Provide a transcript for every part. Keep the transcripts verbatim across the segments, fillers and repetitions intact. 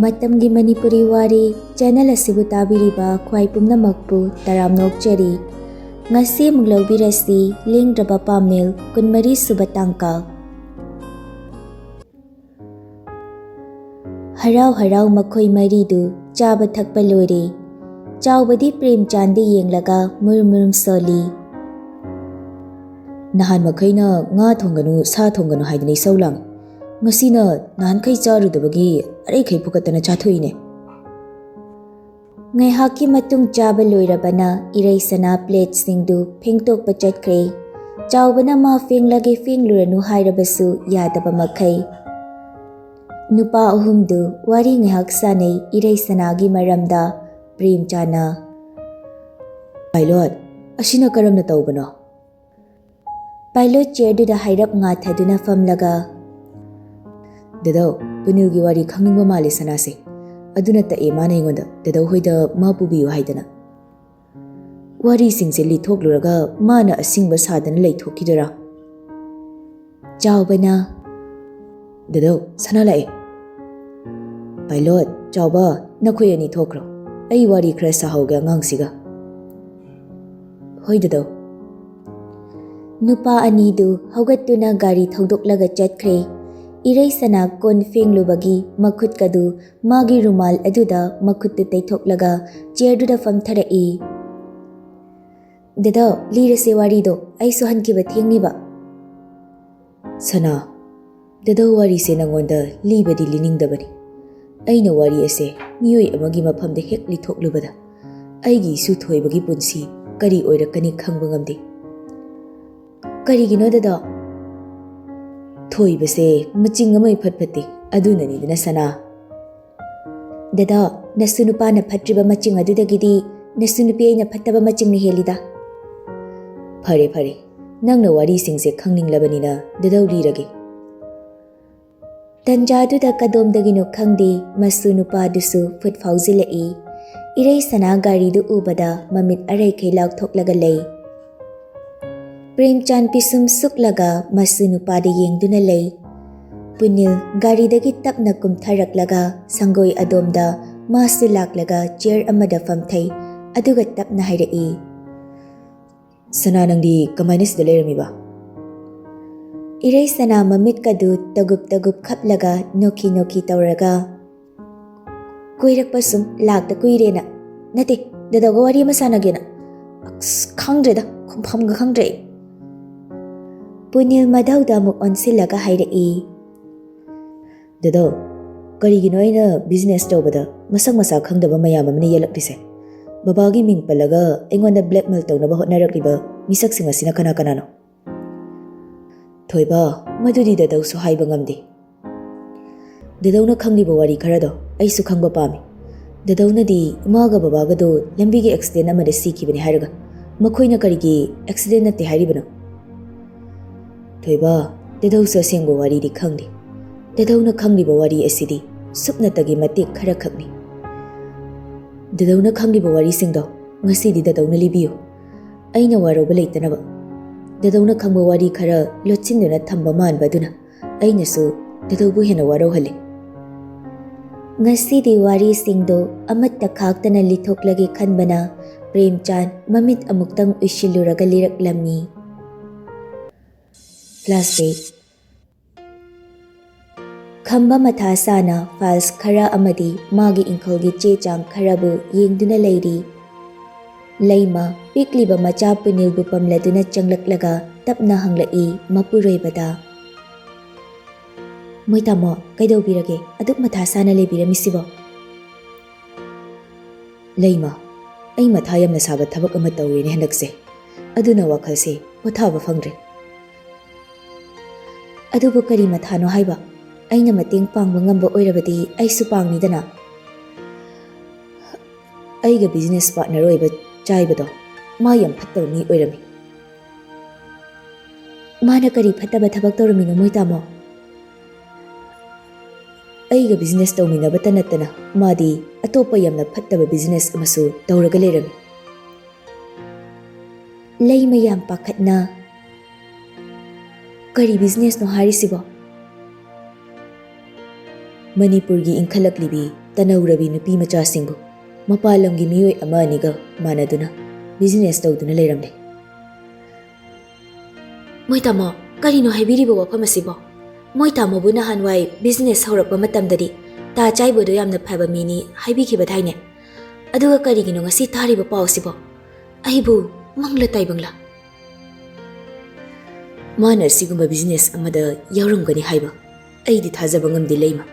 ꯃꯇꯝꯒꯤ ꯃꯅꯤꯄꯨꯔꯤ ꯋꯥꯔꯤ ꯆꯦꯅꯦꯜ ꯑꯁꯤꯕꯨ ꯇꯥꯕꯤꯔꯤꯕ ꯈ꯭ꯋꯥꯏ ꯄꯨꯝꯅꯃꯛꯄꯨ ꯇꯔꯥꯝꯅ ꯑꯣꯛꯆꯔꯤ꯫ ꯉꯁꯤ ꯑꯃꯨꯛ ꯂꯧꯕꯤꯔꯁꯤ ꯂꯦꯡꯗ꯭ꯔꯕ ꯄꯥꯃꯦꯜ ꯀꯨꯟꯃꯔꯤ ꯁꯨꯕ ꯇꯥꯡꯀꯛ꯫ ꯍꯔꯥꯎ ꯍꯔꯥꯎ ꯃꯈꯣꯏ ꯃꯔꯤꯗꯨ ꯆꯥꯕ ꯊꯛꯄ ꯂꯣꯏꯔꯦ꯫ ꯆꯥꯎꯕꯗꯤ ꯄ꯭ꯔꯦꯝꯆꯥꯟꯗ ꯌꯦꯡꯂꯒ ꯃꯨꯔꯨꯝ ꯃꯨꯔꯨꯝ ꯁꯣꯜꯂꯤ꯫ ꯅꯍꯥꯟ ꯃꯈꯩꯅ ꯉꯥ ꯊꯣꯡꯒꯅꯨ, ꯁꯥ ꯊꯣꯡꯒꯅꯨ ꯍꯥꯏꯗꯅ ꯏꯁꯧ ꯂꯥꯡꯏ꯫ ꯉꯁꯤꯅ ꯅꯍꯥꯟꯈꯩ ꯆꯥꯔꯨꯗꯕꯒꯤ ꯑꯔꯩꯈꯩ ꯐꯨꯀꯠꯇꯅ ꯆꯥꯊꯣꯛꯏꯅꯦ꯫ ꯉꯥꯏꯍꯥꯛꯀꯤ ꯃꯇꯨꯡ ꯆꯥꯕ ꯂꯣꯏꯔꯕꯅ ꯏꯔꯩꯁꯅꯥ ꯄ꯭ꯂꯦꯠꯁꯤꯡꯗꯨ ꯐꯦꯡꯗꯣꯛꯄ ꯆꯠꯈ꯭ꯔꯦ꯫ ꯆꯥꯎꯕꯅ ꯃꯥ ꯐꯦꯡꯂꯒꯦ, ꯐꯦꯡꯂꯨꯔꯅꯨ ꯍꯥꯏꯔꯕꯁꯨ ꯌꯥꯗꯕ ꯃꯈꯩ꯫ ꯅꯨꯄꯥ ꯑꯍꯨꯝꯗꯨ ꯋꯥꯔꯤ ꯉꯥꯏꯍꯥꯛ ꯁꯥꯅꯩ ꯏꯔꯩꯁꯅꯥꯒꯤ ꯃꯔꯝꯗ꯫ ꯄ꯭ꯔꯦꯝꯆꯥꯟꯅ, "ꯄꯥꯏꯂꯣꯠ, ꯑꯁꯤꯅ ꯀꯔꯝꯅ ꯇꯧꯕꯅꯣ?" ꯄꯥꯏꯂꯣꯠ ꯆꯤꯌꯔꯗꯨꯗ ꯍꯥꯏꯔꯞ ꯉꯥꯊꯗꯨꯅ ꯐꯝꯂꯒ, "ꯗꯗꯧ, ꯄꯨꯅꯨꯒꯤ ꯋꯥꯔꯤ ꯈꯪꯅꯤꯡꯕ ꯃꯥꯜꯂꯦ ꯁꯅꯥꯁꯦ꯫ ꯑꯗꯨꯅ ꯇꯛꯑꯦ ꯃꯥꯅ ꯑꯩꯉꯣꯟꯗ, ꯗꯗꯧ ꯍꯣꯏꯗ ꯃꯥ ꯄꯨꯕꯤꯌꯨ ꯍꯥꯏꯗꯅ꯫ ꯋꯥꯔꯤꯁꯤꯡꯁꯦ ꯂꯤꯊꯣꯛꯂꯨꯔꯒ ꯃꯥꯅ ꯑꯁꯤꯡꯕ ꯁꯥꯗꯅ ꯂꯩꯊꯣꯛꯈꯤꯗꯣꯏꯔꯥ?" ꯆꯥꯎꯕꯅ, "ꯗꯗꯧ, ꯁꯅꯥ ꯂꯥꯛꯑꯦ꯫ ꯄꯥꯏꯂꯣꯠ, ꯆꯥꯎꯕ, ꯅꯈꯣꯏ ꯑꯅꯤ ꯊꯣꯛꯈ꯭ꯔꯣ꯫ ꯑꯩ ꯋꯥꯔꯤ ꯈꯔ ꯁꯥꯍꯧꯒꯦ ꯑꯉꯥꯡꯁꯤꯒ꯫" "ꯍꯣꯏ ꯗꯗꯧ꯫" ꯅꯨꯄꯥ ꯑꯅꯤꯗꯨ ꯍꯧꯒꯠꯇꯨꯅ ꯒꯥꯔꯤ ꯊꯧꯗꯣꯛꯂꯒ ꯆꯠꯈ꯭ꯔꯦ꯫ ꯏꯔꯩꯁꯅꯥ ꯀꯣꯟ ꯐꯦꯡꯂꯨꯕꯒꯤ ꯃꯈꯨꯠꯀꯗꯨ ꯃꯥꯒꯤ ꯔꯨꯃꯥꯜ ꯑꯗꯨꯗ ꯃꯈꯨꯠꯇꯨ ꯇꯩꯊꯣꯛꯂꯒ ꯆꯤꯌꯔꯗꯨꯗ ꯐꯝꯊꯔꯛꯏ꯫ "ꯗꯗꯧ, ꯂꯤꯔꯁꯦ ꯋꯥꯔꯤꯗꯣ, ꯑꯩꯁꯨ ꯍꯟꯈꯤꯕ ꯊꯦꯡꯅꯤꯕ꯫" "ꯁꯅꯥ, ꯗꯗꯧ ꯋꯥꯔꯤꯁꯦ ꯅꯉꯣꯟꯗ ꯂꯤꯕꯗꯤ ꯂꯤꯅꯤꯡꯗꯕꯅꯤ꯫ ꯑꯩꯅ ꯋꯥꯔꯤ ꯑꯁꯦ ꯃꯤꯑꯣꯏ ꯑꯃꯒꯤ ꯃꯐꯝꯗ ꯍꯦꯛ ꯂꯤꯊꯣꯛꯂꯨꯕꯗ ꯑꯩꯒꯤ ꯏꯁꯨ ꯊꯣꯏꯕꯒꯤ ꯄꯨꯟꯁꯤ ꯀꯔꯤ ꯑꯣꯏꯔꯛꯀꯅꯤ ꯈꯪꯕ ꯉꯝꯗꯦ꯫" "ꯀꯔꯤꯒꯤꯅꯣ ꯗꯗꯧ?" "ꯊꯣꯏꯕꯁꯦ ꯃꯆꯤꯡ ꯑꯃ ꯏꯐꯠ ꯐꯠꯇꯦ, ꯑꯗꯨꯅꯅꯤꯗꯅ ꯁꯅꯥ꯫" "ꯗꯗꯧ, ꯅꯁꯨ ꯅꯨꯄꯥꯅ ꯐꯠꯇ꯭ꯔꯤꯕ ꯃꯆꯤꯡ ꯑꯗꯨꯗꯒꯤꯗꯤ ꯅꯁꯨ ꯅꯨꯄꯤ ꯑꯩꯅ ꯐꯠꯇꯕ ꯃꯆꯤꯡꯅ ꯍꯦꯜꯂꯤꯗ꯫" "ꯐꯔꯦ ꯐꯔꯦ, ꯅꯪꯅ ꯋꯥꯔꯤꯁꯤꯡꯁꯦ ꯈꯪꯅꯤꯡꯂꯕꯅꯤꯅ ꯗꯗꯧ ꯂꯤꯔꯒꯦ꯫" ꯇꯟꯖꯥꯗꯨꯗ ꯀꯗꯣꯝꯗꯒꯤꯅꯣ ꯈꯪꯗꯦ, ꯃꯁꯨ ꯅꯨꯄꯥꯗꯨꯁꯨ ꯐꯨꯠ ꯐꯥꯎꯖꯤꯜꯂꯛꯏ꯫ ꯏꯔꯩꯁꯅꯥ ꯒꯥꯔꯤꯗꯨ ꯎꯕꯗ ꯃꯃꯤꯠ ꯑꯔꯩꯈꯩ ꯂꯥꯎꯊꯣꯛꯂꯒ ꯂꯩ꯫ ꯄ꯭ꯔꯦꯝꯆꯥꯟ ꯄꯤꯁꯨꯝ ꯁꯨꯛꯂꯒ ꯃꯁꯨ ꯅꯨꯄꯥꯗ ꯌꯦꯡꯗꯨꯅ ꯂꯩ꯫ ꯄꯨꯅꯤꯜ ꯒꯥꯔꯤꯗꯒꯤ ꯇꯞꯅ ꯀꯨꯝꯊꯔꯛꯂꯒ ꯁꯪꯒꯣꯏ ꯑꯗꯣꯝꯗ ꯃꯥꯁꯨ ꯂꯥꯛꯂꯒ ꯆꯤꯌꯔ ꯑꯃꯗ ꯐꯝꯊꯩ, ꯑꯗꯨꯒ ꯇꯞꯅ ꯍꯥꯏꯔꯛꯏ, "ꯁꯅꯥ, ꯅꯪꯗꯤ ꯀꯃꯥꯏꯅ ꯁꯤꯗ ꯂꯩꯔꯝꯃꯤꯕ?" ꯏꯔꯩ ꯁꯅꯥ ꯃꯃꯤꯠꯀꯗꯨ ꯇꯒꯨꯞ ꯇꯒꯨꯞ ꯈꯞꯂꯒ ꯅꯣꯛꯈꯤ ꯅꯣꯛꯈꯤ ꯇꯧꯔꯒ, "ꯀꯣꯏꯔꯛꯄ ꯁꯨꯝ, ꯂꯥꯛꯇ ꯀꯨꯏꯔꯦꯅ꯫ ꯅꯠꯇꯦ, ꯗꯗꯥꯒ ꯋꯥꯔꯤ ꯑꯃ ꯁꯥꯟꯅꯒꯦꯅ꯫ ꯑꯁ, ꯈꯪꯗ꯭ꯔꯦꯗ, ꯈꯨꯝꯐꯝꯒ ꯈꯪꯗ꯭ꯔꯦ ꯑꯩ꯫" ꯄꯨꯅꯤꯜ ꯃꯙꯧꯗ ꯑꯃꯨꯛ ꯑꯣꯟꯁꯤꯜꯂꯒ ꯍꯥꯏꯔꯛꯏ, "ꯗꯗꯧ, ꯀꯔꯤꯒꯤꯅꯣ ꯑꯩꯅ ꯕꯤꯖꯤꯅꯦꯁ ꯇꯧꯕꯗ ꯃꯁꯛ ꯃꯁꯥ ꯈꯪꯗꯕ ꯃꯌꯥꯝ ꯑꯃꯅ ꯌꯦꯜꯂꯛꯂꯤꯁꯦ? ꯕꯕꯥꯒꯤ ꯃꯤꯡ ꯄꯜꯂꯒ ꯑꯩꯉꯣꯟꯗ ꯕ꯭ꯂꯦꯛꯃꯦꯜ ꯇꯧꯅꯕ ꯍꯣꯠꯅꯔꯛꯂꯤꯕ ꯃꯤꯁꯛꯁꯤꯡ ꯑꯁꯤꯅ ꯀꯅꯥ ꯀꯅꯥꯅꯣ?" "ꯊꯣꯏꯕ, ꯃꯗꯨꯗꯤ ꯗꯗꯧꯁꯨ ꯍꯥꯏꯕ ꯉꯝꯗꯦ꯫ ꯗꯗꯧꯅ ꯈꯪꯂꯤꯕ ꯋꯥꯔꯤ ꯈꯔꯗꯣ ꯑꯩꯁꯨ ꯈꯪꯕ ꯄꯥꯝꯃꯤ꯫ ꯗꯗꯧꯅꯗꯤ ꯏꯃꯥꯒ ꯕꯕꯥꯒꯗꯣ ꯂꯝꯕꯤꯒꯤ ꯑꯦꯛꯁꯤꯗꯦꯟ ꯑꯃꯗ ꯁꯤꯈꯤꯕꯅꯤ ꯍꯥꯏꯔꯒ, ꯃꯈꯣꯏꯅ ꯀꯔꯤꯒꯤ ꯑꯦꯛꯁꯤꯗꯦꯟ ꯅꯠꯇꯦ ꯍꯥꯏꯔꯤꯕꯅꯣ?" "ꯊꯣꯏꯕ, ꯗꯗꯧꯁꯨ ꯑꯁꯦꯡꯕ ꯋꯥꯔꯤꯗꯤ ꯈꯪꯗꯦ꯫ ꯗꯗꯧꯅ ꯈꯪꯂꯤꯕ ꯋꯥꯔꯤ ꯑꯁꯤꯗꯤ ꯁꯨꯞꯅꯇꯒꯤ ꯃꯇꯦꯛ ꯈꯔꯈꯛꯅꯤ꯫ ꯗꯗꯧꯅ ꯈꯪꯂꯤꯕ ꯋꯥꯔꯤꯁꯤꯡꯗꯣ ꯉꯁꯤꯗꯤ ꯗꯗꯧꯅ ꯂꯤꯕꯤꯌꯨ꯫ ꯑꯩꯅ ꯋꯥꯔꯧꯕ ꯂꯩꯇꯅꯕ꯫" ꯗꯗꯧꯅ ꯈꯪꯕ ꯋꯥꯔꯤ ꯈꯔ ꯂꯣꯠꯁꯤꯟꯗꯨꯅ ꯊꯝꯕ ꯃꯥꯟꯕ ꯑꯗꯨꯅ ꯑꯩꯅꯁꯨ ꯗꯗꯧꯕꯨ ꯍꯦꯟꯅ ꯋꯥꯔꯧꯍꯜꯂꯦ꯫ ꯉꯁꯤꯗꯤ ꯋꯥꯔꯤꯁꯤꯡꯗꯣ ꯑꯃꯠꯇ ꯈꯥꯛꯇꯅ ꯂꯤꯊꯣꯛꯂꯒꯦ ꯈꯟꯕꯅ ꯄ꯭ꯔꯦꯝꯆꯥꯟ ꯃꯃꯤꯠ ꯑꯃꯨꯛꯇꯪ ꯎꯏꯁꯤꯜꯂꯨꯔꯒ ꯂꯤꯔꯛꯂꯝꯃꯤ꯫ ꯐ꯭ꯂꯥꯁꯕꯦꯛ꯫ ꯈꯝꯕ ꯃꯊꯥ ꯁꯥꯅ ꯐꯥꯏꯜꯁ ꯈꯔ ꯑꯃꯗꯤ ꯃꯥꯒꯤ ꯏꯪꯈꯣꯜꯒꯤ ꯆꯦ ꯆꯥꯡ ꯈꯔꯕꯨ ꯌꯦꯡꯗꯨꯅ ꯂꯩꯔꯤ꯫ ꯂꯩꯃ ꯄꯤꯛꯂꯤꯕ ꯃꯆꯥ ꯄꯨꯅꯤꯜꯕꯨ ꯄꯝꯂꯗꯨꯅ ꯆꯪꯂꯛꯂꯒ ꯇꯞꯅ ꯍꯪꯂꯛꯏ ꯃꯄꯨꯔꯣꯏꯕꯗ, "ꯃꯣꯏ ꯇꯥꯃꯣ, ꯀꯩꯗꯧꯕꯤꯔꯒꯦ ꯑꯗꯨꯛ ꯃꯊꯥ ꯁꯥꯅ ꯂꯩꯕꯤꯔꯝꯃꯤꯁꯤꯕꯣ?" "ꯂꯩꯃ, ꯑꯩ ꯃꯊꯥ ꯌꯥꯝꯅ ꯁꯥꯕ ꯊꯕꯛ ꯑꯃ ꯇꯧꯔꯦꯅꯦ ꯍꯟꯗꯛꯁꯦ꯫ ꯑꯗꯨꯅ ꯋꯥꯈꯜꯁꯦ ꯄꯣꯊꯥꯕ ꯐꯪꯗ꯭ꯔꯦ꯫" "ꯑꯗꯨꯕꯨ ꯀꯔꯤ ꯃꯊꯥꯅꯣ ꯍꯥꯏꯕ? ꯑꯩꯅ ꯃꯇꯦꯡ ꯄꯥꯡꯕ ꯉꯝꯕ ꯑꯣꯏꯔꯕꯗꯤ ꯑꯩꯁꯨ ꯄꯥꯡꯅꯤꯗꯅ꯫" "ꯑꯩꯒ ꯕꯤꯖꯤꯅꯦꯁ ꯄꯥꯔꯠꯅꯔ ꯑꯣꯏꯕ ꯆꯥꯏꯕꯗꯣ, ꯃꯥ ꯌꯥꯝ ꯐꯠꯇꯕ ꯃꯤ ꯑꯣꯏꯔꯝꯃꯤ꯫" "ꯃꯥꯅ ꯀꯔꯤ ꯐꯠꯇꯕ ꯊꯕꯛ ꯇꯧꯔꯝꯃꯤꯅꯣ ꯃꯣꯏ ꯇꯥꯃꯣ?" "ꯑꯩꯒ ꯕꯤꯖꯤꯅꯦꯁ ꯇꯧꯃꯤꯟꯅꯕꯇ ꯅꯠꯇꯅ ꯃꯥꯗꯤ ꯑꯇꯣꯞꯄ ꯌꯥꯝꯅ ꯐꯠꯇꯕ ꯕꯤꯖꯤꯅꯦꯁ ꯑꯃꯁꯨ ꯇꯧꯔꯒ ꯂꯩꯔꯝꯃꯤ꯫" ꯂꯩꯃ ꯌꯥꯝ ꯄꯥꯈꯠꯅ, "ꯀꯔꯤ ꯕꯤꯖꯤꯅꯦꯁꯅꯣ ꯍꯥꯏꯔꯤꯁꯤꯕꯣ?" ꯃꯅꯤꯄꯨꯔꯒꯤ ꯏꯟꯈꯠꯂꯛꯂꯤꯕꯤ ꯇꯅꯧꯔꯕꯤ ꯅꯨꯄꯤ ꯃꯆꯥꯁꯤꯡꯕꯨ ꯃꯄꯥꯟ ꯂꯝꯒꯤ ꯃꯤꯑꯣꯏ ꯑꯃ ꯑꯅꯤꯒ ꯃꯥꯟꯅꯗꯨꯅ ꯕꯤꯖꯤꯅꯦꯁ ꯇꯧꯗꯨꯅ ꯂꯩꯔꯝꯂꯦ꯫ ꯃꯣꯏ ꯇꯥꯃꯣ, ꯀꯔꯤꯅꯣ ꯍꯥꯏꯕꯤꯔꯤꯕ ꯋꯥꯐꯝ ꯑꯁꯤꯕꯣ? ꯃꯣꯏ ꯇꯥꯃꯣꯕꯨ ꯅꯍꯥꯟꯋꯥꯏ ꯕꯤꯖꯤꯅꯦꯁ ꯍꯧꯔꯛꯄ ꯃꯇꯝꯗꯗꯤ ꯇꯥ ꯆꯥꯏꯕꯗꯣ ꯌꯥꯝꯅ ꯐꯕ ꯃꯤꯅꯤ ꯍꯥꯏꯕꯤꯈꯤꯕ ꯗꯥꯏꯅꯦ? ꯑꯗꯨꯒ ꯀꯔꯤꯒꯤꯅꯣ ꯉꯁꯤ ꯇꯥꯔꯤꯕ ꯄꯥꯎꯁꯤꯕꯣ? ꯑꯩꯕꯨ ꯃꯪꯂ ꯇꯥꯏꯕꯪꯂ? ꯃꯥꯅ ꯑꯁꯤꯒꯨꯝꯕ ꯕꯤꯖꯤꯅꯦꯁ ꯑꯃꯗ ꯌꯥꯎꯔꯝꯒꯅꯤ ꯍꯥꯏꯕ ꯑꯩꯗꯤ ꯊꯥꯖꯕ ꯉꯝꯗꯦ, ꯂꯩꯃ꯫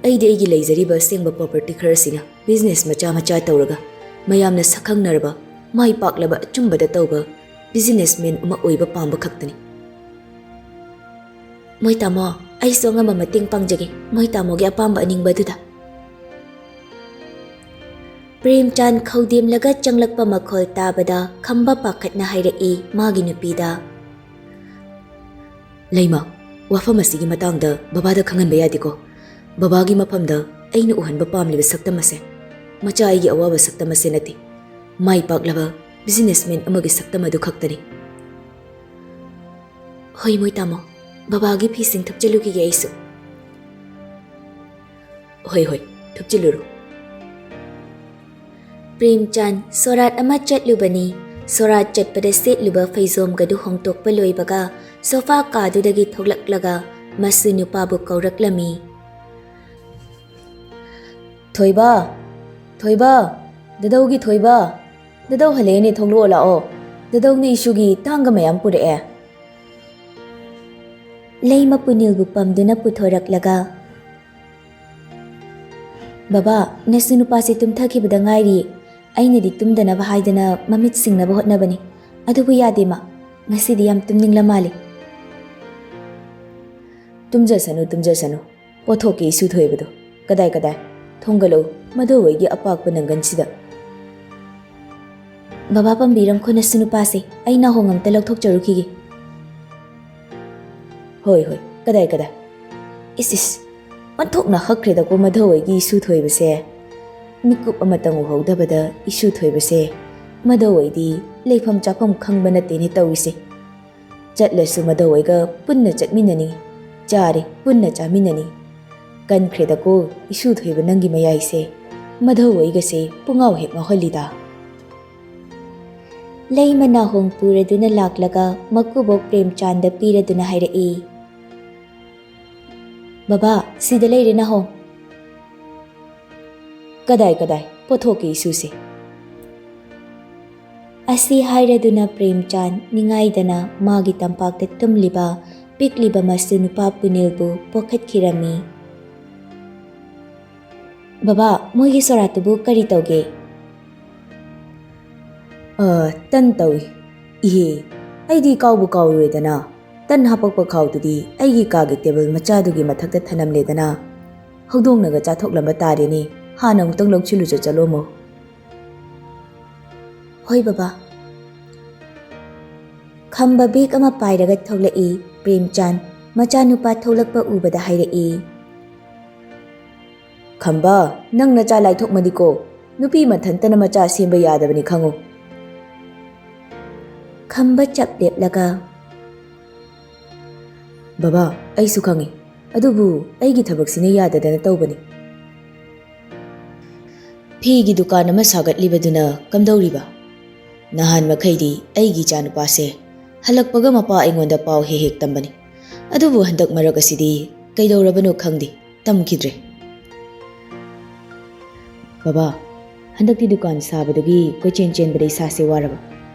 ꯑꯩꯗꯤ ꯑꯩꯒꯤ ꯂꯩꯖꯔꯤꯕ ꯑꯁꯦꯡꯕ ꯄ꯭ꯔꯣꯄꯔꯇꯤ ꯈꯔꯁꯤꯅ ꯕꯤꯖꯤꯅꯦꯁ ꯃꯆꯥ ꯃꯆꯥ ꯇꯧꯔꯒ ꯃꯌꯥꯝꯅ ꯁꯛꯈꯪꯅꯔꯕ, ꯃꯥꯏ ꯄꯥꯛꯂꯕ, ꯑꯆꯨꯝꯕꯗ ꯇꯧꯕ ꯕꯤꯖꯤꯅꯦꯁꯃꯦꯟ ꯑꯃ ꯑꯣꯏꯕ ꯄꯥꯝꯕ ꯈꯛꯇꯅꯤ꯫ ꯃꯣꯏ ꯇꯥꯃꯣ, ꯑꯩꯁꯨ ꯑꯉꯝꯕ ꯃꯇꯦꯡ ꯄꯥꯡꯖꯒꯦ, ꯃꯣꯏ ꯇꯥꯃꯣꯒꯤ ꯑꯄꯥꯝꯕ ꯑꯅꯤꯡꯕ ꯑꯗꯨꯗ꯫ ꯄ꯭ꯔꯦꯝꯆꯥꯟ ꯈꯧꯗꯦꯝꯂꯒ ꯆꯪꯂꯛꯄ ꯃꯈꯣꯜ ꯇꯥꯕꯗ ꯈꯝꯕ ꯄꯥꯈꯠꯅ ꯍꯥꯏꯔꯛꯏ ꯃꯥꯒꯤ ꯅꯨꯄꯤꯗ꯫ ꯂꯩꯃ, ꯋꯥꯐꯝ ꯑꯁꯤꯒꯤ ꯃꯇꯥꯡꯗ ꯕꯕꯥꯗ ꯈꯪꯍꯟꯕ ꯌꯥꯗꯦꯀꯣ꯫ ꯕꯕꯥꯒꯤ ꯃꯐꯝꯗ ꯑꯩꯅ ꯎꯍꯟꯕ ꯄꯥꯝꯂꯤꯕ ꯁꯛꯇꯝ ꯑꯁꯦ ꯃꯆꯥ ꯑꯩꯒꯤ ꯑꯋꯥꯕ ꯁꯛꯇꯝ ꯑꯁꯦ ꯅꯠꯇꯦ, ꯃꯥꯏ ꯄꯥꯛꯂꯕ ꯕꯤꯖꯤꯅꯦꯁꯃꯦꯟ ꯑꯃꯒꯤ ꯁꯛꯇꯝ ꯑꯗꯨ ꯈꯛꯇꯅꯤ꯫ ꯍꯣꯏ ꯃꯣꯏ ꯇꯥꯃꯣ, ꯕꯕꯥꯒꯤ ꯐꯤꯁꯤꯡ ꯊꯨꯞꯆꯜꯂꯨꯈꯤꯒꯦ ꯑꯩꯁꯨ꯫ ꯍꯣꯏ ꯍꯣꯏ, ꯊꯨꯞꯆꯜꯂꯨꯔꯣ꯫ ꯄ꯭ꯔꯦꯝꯆꯥꯟ ꯁꯣꯔꯥꯠ ꯑꯃ ꯆꯠꯂꯨꯕꯅꯤ꯫ ꯁꯣꯔꯥꯠ ꯆꯠꯄꯗ ꯁꯦꯠꯂꯨꯕ ꯐꯩꯖꯣꯝꯒꯗꯨ ꯍꯣꯡꯗꯣꯛꯄ ꯂꯣꯏꯕꯒ ꯁꯣꯐꯥ ꯀꯥꯗꯨꯗꯒꯤ ꯊꯣꯛꯂꯛꯂꯒ ꯃꯁꯨ ꯅꯨꯄꯥꯕꯨ ꯀꯧꯔꯛꯂꯝꯃꯤ꯫ ꯊꯣꯏꯕ, ꯊꯣꯏꯕ, ꯗꯗꯧꯒꯤ ꯊꯣꯏꯕ, ꯗꯗꯧ ꯍꯜꯂꯛꯑꯦꯅꯦ, ꯊꯣꯛꯂꯛꯑꯣ ꯂꯥꯛꯑꯣ꯫ ꯗꯗꯧꯅ ꯏꯁꯨꯒꯤ ꯇꯥꯡꯒ ꯃꯌꯥꯝ ꯄꯨꯔꯛꯑꯦ꯫ ꯂꯩꯃ ꯄꯨꯅꯤꯜꯕꯨ ꯄꯝꯗꯨꯅ ꯄꯨꯊꯣꯔꯛꯂꯒ, "ꯕꯕꯥ, ꯅꯁꯨ ꯅꯨꯄꯥꯁꯦ ꯇꯨꯝꯊꯈꯤꯕꯗ ꯉꯥꯏꯔꯤ꯫ ꯑꯩꯅꯗꯤ ꯇꯨꯝꯗꯅꯕ ꯍꯥꯏꯗꯅ ꯃꯃꯤꯠ ꯁꯤꯡꯅꯕ ꯍꯣꯠꯅꯕꯅꯤ, ꯑꯗꯨꯕꯨ ꯌꯥꯗꯦ ꯃꯥ꯫ ꯉꯁꯤꯗꯤ ꯌꯥꯝ ꯇꯨꯝꯅꯤꯡꯂ ꯃꯥꯜꯂꯤ꯫" "ꯇꯨꯝꯖꯁꯅꯨ, ꯇꯨꯝꯖꯁꯅꯨ꯫ ꯄꯣꯠꯊꯣꯛꯀꯤ ꯏꯁꯨ ꯊꯣꯏꯕꯗꯣ꯫ ꯀꯗꯥꯏ, ꯀꯗꯥꯏ? ꯊꯣꯡꯒꯠꯂꯛꯎ, ꯃꯙꯧ ꯍꯣꯏꯒꯤ ꯑꯄꯥꯛꯄ ꯅꯪꯒꯟꯁꯤꯗ꯫" "ꯕꯕꯥ ꯄꯥꯝꯕꯤꯔꯝꯈꯣ ꯅꯁꯨ ꯅꯨꯄꯥꯁꯦ, ꯑꯩ ꯅꯥꯍꯣꯡ ꯑꯝꯇ ꯂꯧꯊꯣꯛꯆꯔꯨꯈꯤꯒꯦ꯫" "ꯍꯣꯏ, ꯍꯣꯏ, ꯀꯗꯥꯏ, ꯀꯗꯥꯏ?" ꯏꯁ, ꯏꯁ, ꯑꯣꯟꯊꯣꯛꯅ ꯍꯛꯈ꯭ꯔꯦꯗꯀꯣ ꯃꯙꯧ ꯍꯣꯏꯒꯤ ꯏꯁꯨ ꯊꯣꯏꯕꯁꯦ꯫ ꯃꯤꯀꯨꯞ ꯑꯃꯇꯪ ꯎꯍꯧꯗꯕꯗ ꯏꯁꯨ ꯊꯣꯏꯕꯁꯦ꯫ ꯃꯙꯧ ꯍꯣꯏꯗꯤ ꯂꯩꯐꯝ ꯆꯥꯐꯝ ꯈꯪꯕ ꯅꯠꯇꯦꯅꯦ ꯇꯧꯔꯤꯁꯦ꯫ ꯆꯠꯂꯁꯨ ꯃꯙꯧ ꯍꯣꯏꯒ ꯄꯨꯟꯅ ꯆꯠꯃꯤꯟꯅꯅꯤꯡꯏ, ꯆꯥꯔꯦ ꯄꯨꯟꯅ ꯆꯥꯃꯤꯟꯅꯅꯤꯡꯏ꯫ "ꯀꯟꯈ꯭ꯔꯦꯗꯀꯣ, ꯏꯁꯨ ꯊꯣꯏꯕ ꯅꯪꯒꯤ ꯃꯌꯥꯏꯁꯦ꯫ ꯃꯙꯧ ꯑꯩꯒꯁꯦ ꯄꯨꯡꯉꯥꯎ ꯍꯦꯛ ꯉꯥꯎꯍꯜꯂꯤꯗ꯫" ꯂꯩꯃ ꯅꯥꯍꯣꯡ ꯄꯨꯔꯗꯨꯅ ꯂꯥꯛꯂꯒ ꯃꯀꯨꯕꯣꯛ ꯄ꯭ꯔꯦꯝꯆꯥꯟꯗ ꯄꯤꯔꯗꯨꯅ ꯍꯥꯏꯔꯛꯏ, "ꯕꯕꯥ, ꯁꯤꯗ ꯂꯩꯔꯦ ꯅꯥꯍꯣꯡ꯫" "ꯀꯗꯥꯏ, ꯀꯗꯥꯏ? ꯄꯣꯊꯣꯛꯀꯦ ꯏꯁꯨꯁꯦ꯫" ꯑꯁꯤ ꯍꯥꯏꯔꯗꯨꯅ ꯄ꯭ꯔꯦꯝꯆꯥꯟ ꯅꯤꯡꯉꯥꯏꯗꯅ ꯃꯥꯒꯤ ꯇꯝꯄꯥꯛꯇ ꯇꯨꯝꯂꯤꯕ ꯄꯤꯛꯂꯤꯕ ꯃꯁꯨ ꯅꯨꯄꯥ ꯄꯨꯅꯤꯜꯕꯨ ꯄꯣꯛꯈꯠꯈꯤꯔꯝꯃꯤ꯫ "ꯕꯕꯥ, ꯃꯣꯏꯒꯤ ꯁꯣꯔꯥꯠꯇꯨꯕꯨ ꯀꯔꯤ ꯇꯧꯒꯦ?" "ꯑ, ꯇꯟ ꯇꯧꯏ꯫ ꯏꯍꯦ, ꯑꯩꯗꯤ ꯀꯥꯎꯕꯨ ꯀꯥꯎꯔꯨꯔꯦꯗꯅ꯫ ꯇꯟ ꯍꯥꯄꯛꯄ ꯈꯥꯎꯗꯨꯗꯤ ꯑꯩꯒꯤ ꯀꯥꯒꯤ ꯇꯦꯕꯜ ꯃꯆꯥꯗꯨꯒꯤ ꯃꯊꯛꯇ ꯊꯅꯝꯂꯦꯗꯅ꯫ ꯍꯧꯗꯣꯡꯅꯒ ꯆꯥꯊꯣꯛꯂꯝꯕ ꯇꯥꯔꯦꯅꯦ꯫ ꯍꯥꯟꯅ ꯑꯃꯨꯛꯇꯪ ꯂꯧꯁꯤꯜꯂꯨꯆꯣ ꯆꯠꯂꯣꯃꯣ꯫" "ꯍꯣꯏ ꯕꯕꯥ꯫" ꯈꯝꯕ ꯕꯦꯒ ꯑꯃ ꯄꯥꯏꯔꯒ ꯊꯣꯛꯂꯛꯏ꯫ ꯄ꯭ꯔꯦꯝꯆꯥꯟ ꯃꯆꯥꯅꯨꯄꯥ ꯊꯣꯛꯂꯛꯄ ꯎꯕꯗ ꯍꯥꯏꯔꯛꯏ, "ꯈꯝꯕ, ꯅꯪ ꯅꯆꯥ ꯂꯥꯏꯊꯣꯛꯃꯗꯤꯀꯣ, ꯅꯨꯄꯤ ꯃꯊꯟꯇꯅ ꯃꯆꯥ ꯁꯦꯝꯕ ꯌꯥꯗꯕꯅꯤ ꯈꯪꯉꯨ꯫" ꯈꯝꯕ ꯆꯞ ꯂꯦꯞꯂꯒ, "ꯕꯕꯥ, ꯑꯩꯁꯨ ꯈꯪꯉꯤ, ꯑꯗꯨꯕꯨ ꯑꯩꯒꯤ ꯊꯕꯛꯁꯤꯅ ꯌꯥꯗꯗꯅ ꯇꯧꯕꯅꯤ꯫" "ꯐꯤꯒꯤ ꯗꯨꯀꯥꯟ ꯑꯃ ꯁꯥꯒꯠꯂꯤꯕꯗꯨꯅ ꯀꯝꯗꯧꯔꯤꯕ? ꯅꯍꯥꯟ ꯃꯈꯩꯗꯤ ꯑꯩꯒꯤ ꯏꯆꯥꯅꯨꯄꯥꯁꯦ ꯍꯜꯂꯛꯄꯒ ꯃꯄꯥ ꯑꯩꯉꯣꯟꯗ ꯄꯥꯎ ꯍꯦꯛ ꯍꯦꯛ ꯇꯝꯕꯅꯤ꯫ ꯑꯗꯨꯕꯨ ꯍꯟꯗꯛ ꯃꯔꯛ ꯑꯁꯤꯗꯤ ꯀꯩꯗꯧꯔꯕꯅꯣ ꯈꯪꯗꯦ, ꯇꯝꯈꯤꯗ꯭ꯔꯦ꯫" "ꯕꯕꯥ, ꯍꯟꯗꯛꯇꯤ ꯗꯨꯀꯥꯟ ꯁꯥꯕꯗꯨꯒꯤ ꯀꯣꯏꯆꯦꯟ ꯆꯦꯟꯕꯗ ꯏꯁꯥꯁꯦ ꯋꯥꯔꯕ꯫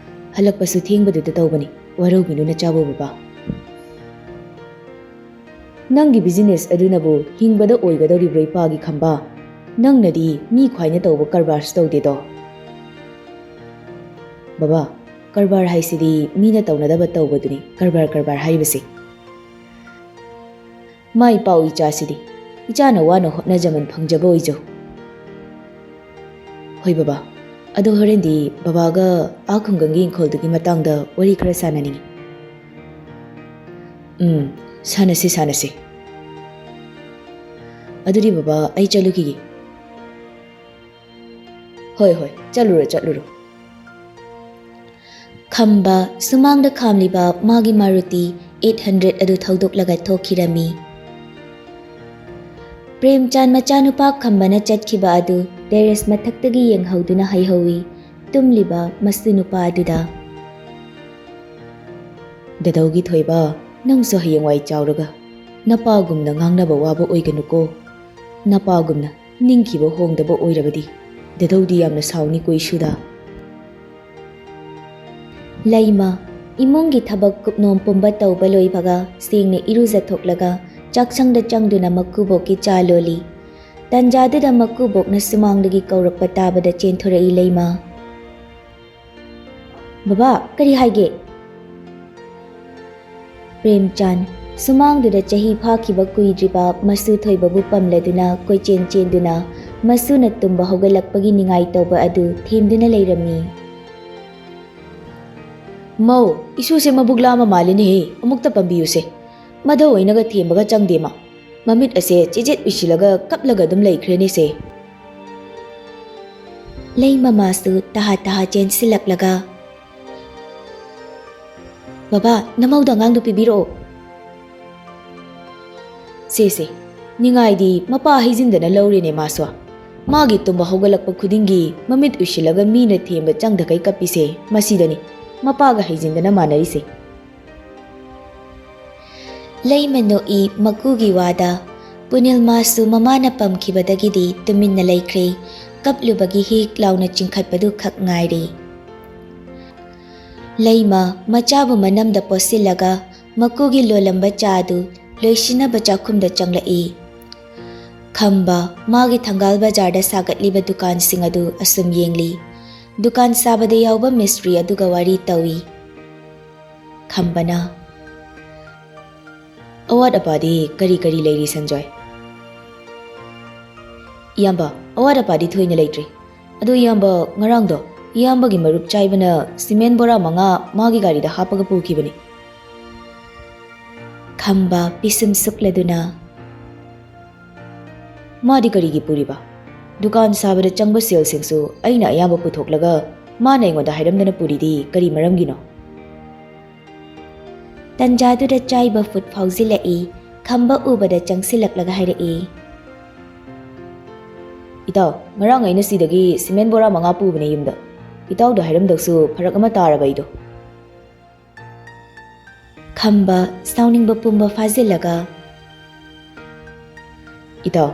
ꯍꯜꯂꯛꯄꯁꯨ ꯊꯦꯡꯕꯗꯨꯗ ꯇꯧꯕꯅꯤ꯫ ꯋꯥꯔꯧꯕꯤꯅꯨ ꯅꯆꯥꯕꯨ ꯕꯕꯥ꯫" "ꯅꯪꯒꯤ ꯕꯤꯖꯤꯅꯦꯁ ꯑꯗꯨꯅꯕꯨ ꯍꯤꯡꯕꯗ ꯑꯣꯏꯒꯗꯧꯔꯤꯕ꯭ꯔꯣ ꯏꯄꯥꯒꯤ ꯈꯝꯕ? ꯅꯪꯅꯗꯤ ꯃꯤ ꯈ꯭ꯋꯥꯏꯅ ꯇꯧꯕ ꯀꯔꯕꯥꯔꯁꯨ ꯇꯧꯗꯦꯗꯣ꯫" "ꯕꯕꯥ, ꯀꯔꯕꯥꯔ ꯍꯥꯏꯁꯤꯗꯤ ꯃꯤꯅ ꯇꯧꯅꯗꯕ ꯇꯧꯕꯗꯨꯅꯤ ꯀꯔꯕꯥꯔ, ꯀꯔꯕꯥꯔ ꯍꯥꯏꯔꯤꯕꯁꯦ꯫ ꯃꯥꯏ ꯄꯥꯛꯎ ꯏꯆꯥꯁꯤꯗꯤ, ꯏꯆꯥꯅ ꯋꯥꯅ ꯍꯣꯠꯅꯖꯃꯟ ꯐꯪꯖꯕ ꯑꯣꯏꯖꯧ꯫" "ꯍꯣꯏ ꯕꯕꯥ, ꯑꯗꯣ ꯍꯣꯔꯦꯟꯗꯤ ꯕꯕꯥꯒ ꯑꯥ ꯈꯨꯡꯒꯪꯒꯤ ꯏꯪꯈꯣꯜꯗꯨꯒꯤ ꯃꯇꯥꯡꯗ ꯋꯥꯔꯤ ꯈꯔ ꯁꯥꯟꯅꯅꯤꯡꯉꯤ꯫" "ꯎꯝ, ꯁꯥꯟꯅꯁꯤ, ꯁꯥꯟꯅꯁꯤ꯫ ꯑꯗꯨꯗꯤ ꯕꯕꯥ, ꯑꯩ ꯆꯠꯂꯨꯈꯤꯒꯦ꯫" "ꯍꯣꯏ, ꯍꯣꯏ, ꯆꯠꯂꯨꯔꯣ, ꯆꯠꯂꯨꯔꯣ꯫" ꯈꯝꯕ ꯁꯨꯃꯥꯡꯗ ꯈꯥꯝꯂꯤꯕ ꯃꯥꯒꯤ ꯃꯥꯔꯨꯇꯤ ꯑꯩꯠ ꯍꯟꯗ꯭ꯔꯦꯠ ꯑꯗꯨ ꯊꯧꯗꯣꯛꯂꯒ ꯊꯣꯛꯈꯤꯔꯝꯃꯤ꯫ ꯄ꯭ꯔꯦꯝꯆꯥꯟ ꯃꯆꯥꯅꯨꯄꯥ ꯈꯝꯕꯅ ꯆꯠꯈꯤꯕ ꯑꯗꯨ ꯇꯦꯔꯦꯁ ꯃꯊꯛꯇꯒꯤ ꯌꯦꯡꯍꯧꯗꯨꯅ ꯍꯥꯏꯍꯧꯏ ꯇꯨꯝꯂꯤꯕ ꯃꯁꯨ ꯅꯨꯄꯥ ꯑꯗꯨꯗ꯫ "ꯗꯥꯗꯧꯒꯤ ꯊꯣꯏꯕ, ꯅꯪꯁꯨ ꯍꯌꯦꯡꯋꯥꯏ ꯆꯥꯎꯔꯒ ꯅꯄꯥꯒꯨꯝꯅ ꯉꯥꯡꯅꯕ ꯋꯥꯕ ꯑꯣꯏꯒꯅꯨꯀꯣ꯫ ꯅꯄꯥꯒꯨꯝꯅ ꯅꯤꯡꯈꯤꯕ ꯍꯣꯡꯗꯕ ꯑꯣꯏꯔꯕꯗꯤ ꯗꯥꯗꯧꯗꯤ ꯌꯥꯝꯅ ꯁꯥꯎꯅꯤꯀꯣ ꯏꯁꯨꯗ꯫" ꯂꯩꯃ ꯏꯃꯨꯡꯒꯤ ꯊꯕꯛ ꯀꯨꯞꯅꯣꯝ ꯄꯨꯝꯕ ꯇꯧꯕ ꯂꯣꯏꯕꯒ ꯁꯦꯡꯅ ꯏꯔꯨꯖꯊꯣꯛꯂꯒ ꯆꯥꯛꯁꯪꯗ ꯆꯪꯗꯨꯅ ꯃꯀꯨꯕꯣꯛꯀꯤ ꯆꯥ ꯂꯣꯜꯂꯤ꯫ ꯇꯟꯖꯥꯗꯨꯗ ꯃꯀꯨꯕꯣꯛꯅ ꯁꯨꯃꯥꯡꯗꯒꯤ ꯀꯧꯔꯛꯄ ꯇꯥꯕꯗ ꯆꯦꯟꯊꯣꯔꯛꯏ ꯂꯩꯃ꯫ "ꯕꯕꯥ, ꯀꯔꯤ ꯍꯥꯏꯒꯦ?" ꯄ꯭ꯔꯦꯝꯆꯥꯟ ꯁꯨꯃꯥꯡꯗꯨꯗ ꯆꯍꯤ ꯐꯥꯈꯤꯕ ꯀꯨꯏꯗ꯭ꯔꯤꯕ ꯃꯁꯨ ꯊꯣꯏꯕꯕꯨ ꯄꯝꯂꯗꯨꯅ ꯀꯣꯏꯆꯦꯟ ꯆꯦꯟꯗꯨꯅ ꯃꯁꯨꯅ ꯇꯨꯝꯕ ꯍꯧꯒꯠꯂꯛꯄꯒꯤ ꯅꯤꯡꯉꯥꯏ ꯇꯧꯕ ꯑꯗꯨ ꯊꯦꯝꯗꯨꯅ ꯂꯩꯔꯝꯃꯤ꯫ "ꯃꯧ, ꯏꯁꯨꯁꯦ ꯃꯕꯨꯛ ꯂꯥꯝꯃ ꯃꯥꯜꯂꯤꯅꯦꯍꯦ, ꯑꯃꯨꯛꯇ ꯄꯝꯕꯤꯌꯨꯁꯦ꯫ ꯃꯙꯧ ꯑꯣꯏꯅꯒ ꯊꯦꯝꯕꯒ ꯆꯪꯗꯦ ꯃꯥ꯫ ꯃꯃꯤꯠ ꯑꯁꯦ ꯆꯤꯖꯤꯠ ꯎꯏꯁꯤꯜꯂꯒ ꯀꯞꯂꯒ ꯑꯗꯨꯝ ꯂꯩꯈ꯭ꯔꯦꯅꯦꯁꯦ꯫" ꯂꯩꯃ ꯃꯥꯁꯨ ꯇꯍꯥ ꯇꯍꯥ ꯆꯦꯟꯁꯤꯜꯂꯛꯂꯒ, "ꯕꯕꯥ, ꯅꯃꯧꯗ ꯑꯉꯥꯡꯗꯨ ꯄꯤꯕꯤꯔꯛꯑꯣ꯫" ꯁꯦꯁꯦ, ꯅꯤꯡꯉꯥꯏꯗꯤ ꯃꯄꯥ ꯍꯩꯖꯤꯟꯗꯅ ꯂꯧꯔꯦꯅꯦ ꯃꯥꯁꯨ꯫ ꯃꯥꯒꯤ ꯇꯨꯝꯕ ꯍꯧꯒꯠꯂꯛꯄ ꯈꯨꯗꯤꯡꯒꯤ ꯃꯃꯤꯠ ꯎꯏꯁꯤꯜꯂꯒ ꯃꯤꯅ ꯊꯦꯝꯕ ꯆꯪꯗꯈꯩ ꯀꯞꯄꯤꯁꯦ ꯃꯁꯤꯗꯅꯤ ꯃꯄꯥꯒ ꯍꯩꯖꯤꯟꯗꯅ ꯃꯥꯟꯅꯔꯤꯁꯦ꯫ ꯂꯩꯃ ꯅꯣꯛꯏ ꯃꯀꯨꯒꯤ ꯋꯥꯗ꯫ ꯄꯨꯅꯤꯜ ꯃꯥꯁꯨ ꯃꯃꯥꯅ ꯄꯝꯈꯤꯕꯗꯒꯤꯗꯤ ꯇꯨꯃꯤꯟꯅ ꯂꯩꯈ꯭ꯔꯦ꯫ ꯀꯞꯂꯨꯕꯒꯤ ꯍꯤꯛ ꯂꯥꯎꯅ ꯆꯤꯡꯈꯠꯄꯗꯨ ꯈꯛ ꯉꯥꯏꯔꯦ꯫ ꯂꯩꯃ ꯃꯆꯥꯕꯨ ꯃꯅꯝꯗ ꯄꯣꯠꯁꯤꯜꯂꯒ ꯃꯀꯨꯒꯤ ꯂꯣꯜꯂꯝꯕ ꯆꯥꯗꯨ ꯂꯣꯏꯁꯤꯟꯅꯕ ꯆꯥꯛꯈꯨꯝꯗ ꯆꯪꯂꯛꯏ꯫ ꯈꯝꯕ ꯃꯥꯒꯤ ꯊꯪꯒꯥꯜ ꯕꯖꯥꯔꯗ ꯁꯥꯒꯠꯂꯤꯕ ꯗꯨꯀꯥꯟꯁꯤꯡ ꯑꯗꯨ ꯑꯁꯨꯝ ꯌꯦꯡꯂꯤ꯫ ꯗꯨꯀꯥꯟ ꯁꯥꯕꯗ ꯌꯥꯎꯕ ꯃꯤꯁꯇ꯭ꯔꯤ ꯑꯗꯨꯒ ꯋꯥꯔꯤ ꯇꯧꯏ꯫ ꯈꯝꯕꯅ, "ꯑꯋꯥꯠ ꯑꯄꯥꯗꯤ ꯀꯔꯤ ꯀꯔꯤ ꯂꯩꯔꯤ, ꯁꯟꯖꯣꯏ?" "ꯏꯌꯥꯝꯕ, ꯑꯋꯥꯠ ꯑꯄꯥꯗꯤ ꯊꯣꯏꯅ ꯂꯩꯇ꯭ꯔꯤ꯫ ꯑꯗꯣ ꯏꯌꯥꯝꯕ, ꯉꯔꯥꯡꯗꯣ ꯏꯌꯥꯝꯕꯒꯤ ꯃꯔꯨꯞ ꯆꯥꯏꯕꯅ ꯁꯤꯃꯦꯟ ꯕꯣꯔꯥ ꯃꯉꯥ ꯃꯥꯒꯤ ꯒꯥꯔꯤꯗ ꯍꯥꯞꯄꯒ ꯄꯨꯈꯤꯕꯅꯤ꯫" ꯈꯝꯕ ꯄꯤꯁꯨꯝ ꯁꯨꯛꯂꯗꯨꯅ, "ꯃꯥꯗꯤ ꯀꯔꯤꯒꯤ ꯄꯨꯔꯤꯕ? ꯗꯨꯀꯥꯟ ꯁꯥꯕꯗ ꯆꯪꯕ ꯁꯦꯜꯁꯤꯡꯁꯨ ꯑꯩꯅ ꯑꯌꯥꯝꯕ ꯄꯨꯊꯣꯛꯂꯒ ꯃꯥꯅ ꯑꯩꯉꯣꯟꯗ ꯍꯥꯏꯔꯝꯗꯅ ꯄꯨꯔꯤꯗꯤ ꯀꯔꯤ ꯃꯔꯝꯒꯤꯅꯣ?" ꯇꯟꯖꯥꯗꯨꯗ ꯆꯥꯏꯕ ꯐꯨꯠ ꯐꯥꯎꯖꯤꯜꯂꯛꯏ꯫ ꯈꯝꯕ ꯎꯕꯗ ꯆꯪꯁꯤꯜꯂꯛꯂꯒ ꯍꯥꯏꯔꯛꯏ, ꯏꯇꯥꯎ, ꯉꯔꯥꯡ ꯑꯩꯅ ꯁꯤꯗꯒꯤ ꯁꯤꯃꯦꯟ ꯕꯣꯔꯥ ꯃꯉꯥ ꯄꯨꯕꯅꯦ ꯌꯨꯝꯗ꯫ ꯏꯇꯥꯎꯗ ꯍꯥꯏꯔꯝꯗꯧꯁꯨ ꯐꯔꯛ ꯑꯃ ꯇꯥꯔꯕ ꯑꯩꯗꯣ꯫ ꯈꯝꯕ, ꯁꯥꯎꯅꯤꯡꯕ ꯄꯨꯝꯕ ꯐꯥꯖꯤꯜꯂꯒ, "ꯏꯇꯥꯎ,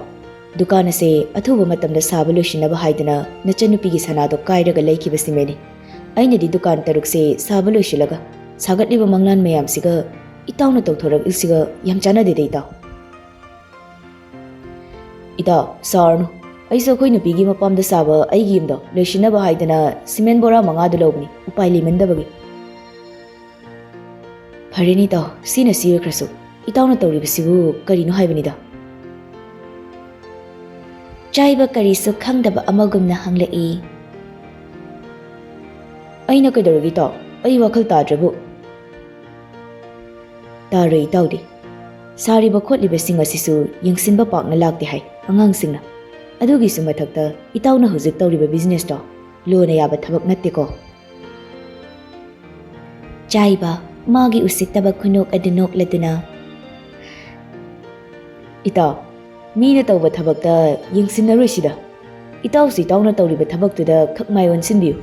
ꯗꯨꯀꯥꯟ ꯑꯁꯦ ꯑꯊꯨꯕ ꯃꯇꯝꯗ ꯁꯥꯕ ꯂꯣꯏꯁꯤꯟꯅꯕ ꯍꯥꯏꯗꯅ ꯅꯆꯟꯅꯨꯄꯤꯒꯤ ꯁꯅꯥꯗꯣ ꯀꯥꯏꯔꯒ ꯂꯩꯈꯤꯕꯁꯤꯃꯦꯅꯦ꯫ ꯑꯩꯅꯗꯤ ꯗꯨꯀꯥꯟ ꯇꯔꯨꯛꯁꯦ ꯁꯥꯕ ꯂꯣꯏꯁꯤꯜꯂꯒ ꯁꯥꯒꯠꯂꯤꯕ ꯃꯪꯂꯥꯟ ꯃꯌꯥꯝꯁꯤꯒ ꯏꯇꯥꯎꯅ ꯇꯧꯊꯣꯔꯛꯏꯁꯤꯒ ꯌꯥꯝ ꯆꯥꯟꯅꯗꯦꯗ ꯏꯇꯥꯎ꯫" "ꯏꯇꯥꯎ, ꯁꯥꯎꯔꯅꯨ꯫ ꯑꯩꯁꯨ ꯑꯩꯈꯣꯏ ꯅꯨꯄꯤꯒꯤ ꯃꯄꯥꯝꯗ ꯁꯥꯕ ꯑꯩꯒꯤ ꯌꯨꯝꯗꯣ ꯂꯣꯏꯁꯤꯟꯅꯕ ꯍꯥꯏꯗꯅ ꯁꯤꯃꯦꯟ ꯕꯣꯔꯥ ꯃꯉꯥꯗꯨ ꯂꯧꯕꯅꯤ, ꯎꯄꯥꯏ ꯂꯩꯃꯟꯗꯕꯒꯤ꯫" "ꯐꯔꯦꯅꯦ ꯏꯇꯥꯎ, ꯁꯤꯅ ꯁꯤ ꯑꯣꯏꯈ꯭ꯔꯁꯨ, ꯏꯇꯥꯎꯅ ꯇꯧꯔꯤꯕꯁꯤꯕꯨ ꯀꯔꯤꯅꯣ ꯍꯥꯏꯕꯅꯤꯗ?" ꯆꯥꯏꯕ ꯀꯔꯤꯁꯨ ꯈꯪꯗꯕ ꯑꯃꯒꯨꯝꯅ ꯍꯪꯂꯛꯏ꯫ "ꯑꯩꯅ ꯀꯩꯗꯧꯔꯒꯦ ꯏꯇꯥꯎ? ꯑꯩ ꯋꯥꯈꯜ ꯇꯥꯗ꯭ꯔꯕꯨ?" "ꯇꯥꯔꯣꯏ ꯏꯇꯥꯎꯗꯤ꯫ ꯁꯥꯔꯤꯕ ꯈꯣꯠꯂꯤꯕꯁꯤꯡ ꯑꯁꯤꯁꯨ ꯌꯦꯡꯁꯤꯟꯕ ꯄꯥꯛꯅ ꯂꯥꯛꯇꯦ ꯍꯥꯏ ꯑꯉꯥꯡꯁꯤꯡꯅ꯫ ꯑꯗꯨꯒꯤꯁꯨ ꯃꯊꯛꯇ ꯏꯇꯥꯎꯅ ꯍꯧꯖꯤꯛ ꯇꯧꯔꯤꯕ ꯕꯤꯖꯤꯅꯦꯁꯇꯣ ꯂꯣꯅ ꯌꯥꯕ ꯊꯕꯛ ꯅꯠꯇꯦꯀꯣ꯫" ꯆꯥꯏꯕ ꯃꯥꯒꯤ ꯎꯁꯤꯠꯇꯕ ꯈꯨꯅꯣꯛ ꯑꯗꯨ ꯅꯣꯛꯂꯗꯨꯅ, "ꯏꯇꯥꯎ, ꯃꯤꯅ ꯇꯧꯕ ꯊꯕꯛꯇ ꯌꯦꯡꯁꯤꯟꯅꯔꯣꯏꯁꯤꯗ꯫ ꯏꯇꯥꯎꯁꯨ ꯏꯇꯥꯎꯅ ꯇꯧꯔꯤꯕ ꯊꯕꯛꯇꯨꯗ ꯈꯛ ꯃꯥꯏ ꯑꯣꯟꯁꯤꯟꯕꯤꯌꯨ꯫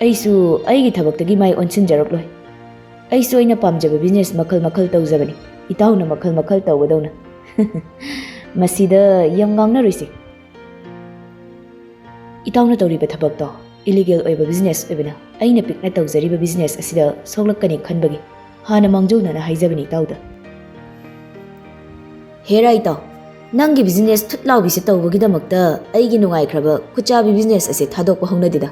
ꯑꯩꯁꯨ ꯑꯩꯒꯤ ꯊꯕꯛꯇꯒꯤ ꯃꯥꯏ ꯑꯣꯟꯁꯤꯟꯖꯔꯛꯂꯣꯏ꯫ ꯑꯩꯁꯨ ꯑꯩꯅ ꯄꯥꯝꯖꯕ ꯕꯤꯖꯤꯅꯦꯁ ꯃꯈꯜ ꯃꯈꯜ ꯇꯧꯖꯕꯅꯤ, ꯏꯇꯥꯎꯅ ꯃꯈꯜ ꯃꯈꯜ ꯇꯧꯕꯗꯧꯅ꯫" "ꯃꯁꯤꯗ ꯌꯥꯝ ꯉꯥꯡꯅꯔꯣꯏꯁꯦ꯫ ꯏꯇꯥꯎꯅ ꯇꯧꯔꯤꯕ ꯊꯕꯛꯇꯣ ꯏꯂꯤꯒꯦꯜ ꯑꯣꯏꯕ ꯕꯤꯖꯤꯅꯦꯁ ꯑꯣꯏꯕꯅ ꯑꯩꯅ ꯄꯤꯛꯅ ꯇꯧꯖꯔꯤꯕ ꯕꯤꯖꯤꯅꯦꯁ ꯑꯁꯤꯗ ꯁꯣꯛꯂꯛꯀꯅꯤ ꯈꯟꯕꯒꯤ ꯍꯥꯟꯅ ꯃꯥꯡꯖꯧꯅꯅ ꯍꯥꯏꯖꯕꯅꯤ ꯏꯇꯥꯎꯗ꯫" "ꯍꯦꯔꯥ ꯏꯇꯥꯎ, ꯅꯪꯒꯤ ꯕꯤꯖꯤꯅꯦꯁ ꯊꯨꯠ ꯂꯥꯎꯕꯤꯁꯦ ꯇꯧꯕꯒꯤꯗꯃꯛꯇ ꯑꯩꯒꯤ ꯅꯨꯡꯉꯥꯏꯈ꯭ꯔꯕ ꯈꯨꯠꯆꯥꯕꯤ ꯕꯤꯖꯤꯅꯦꯁ ꯑꯁꯦ ꯊꯥꯗꯣꯛꯄ ꯍꯧꯅꯗꯦꯗ꯫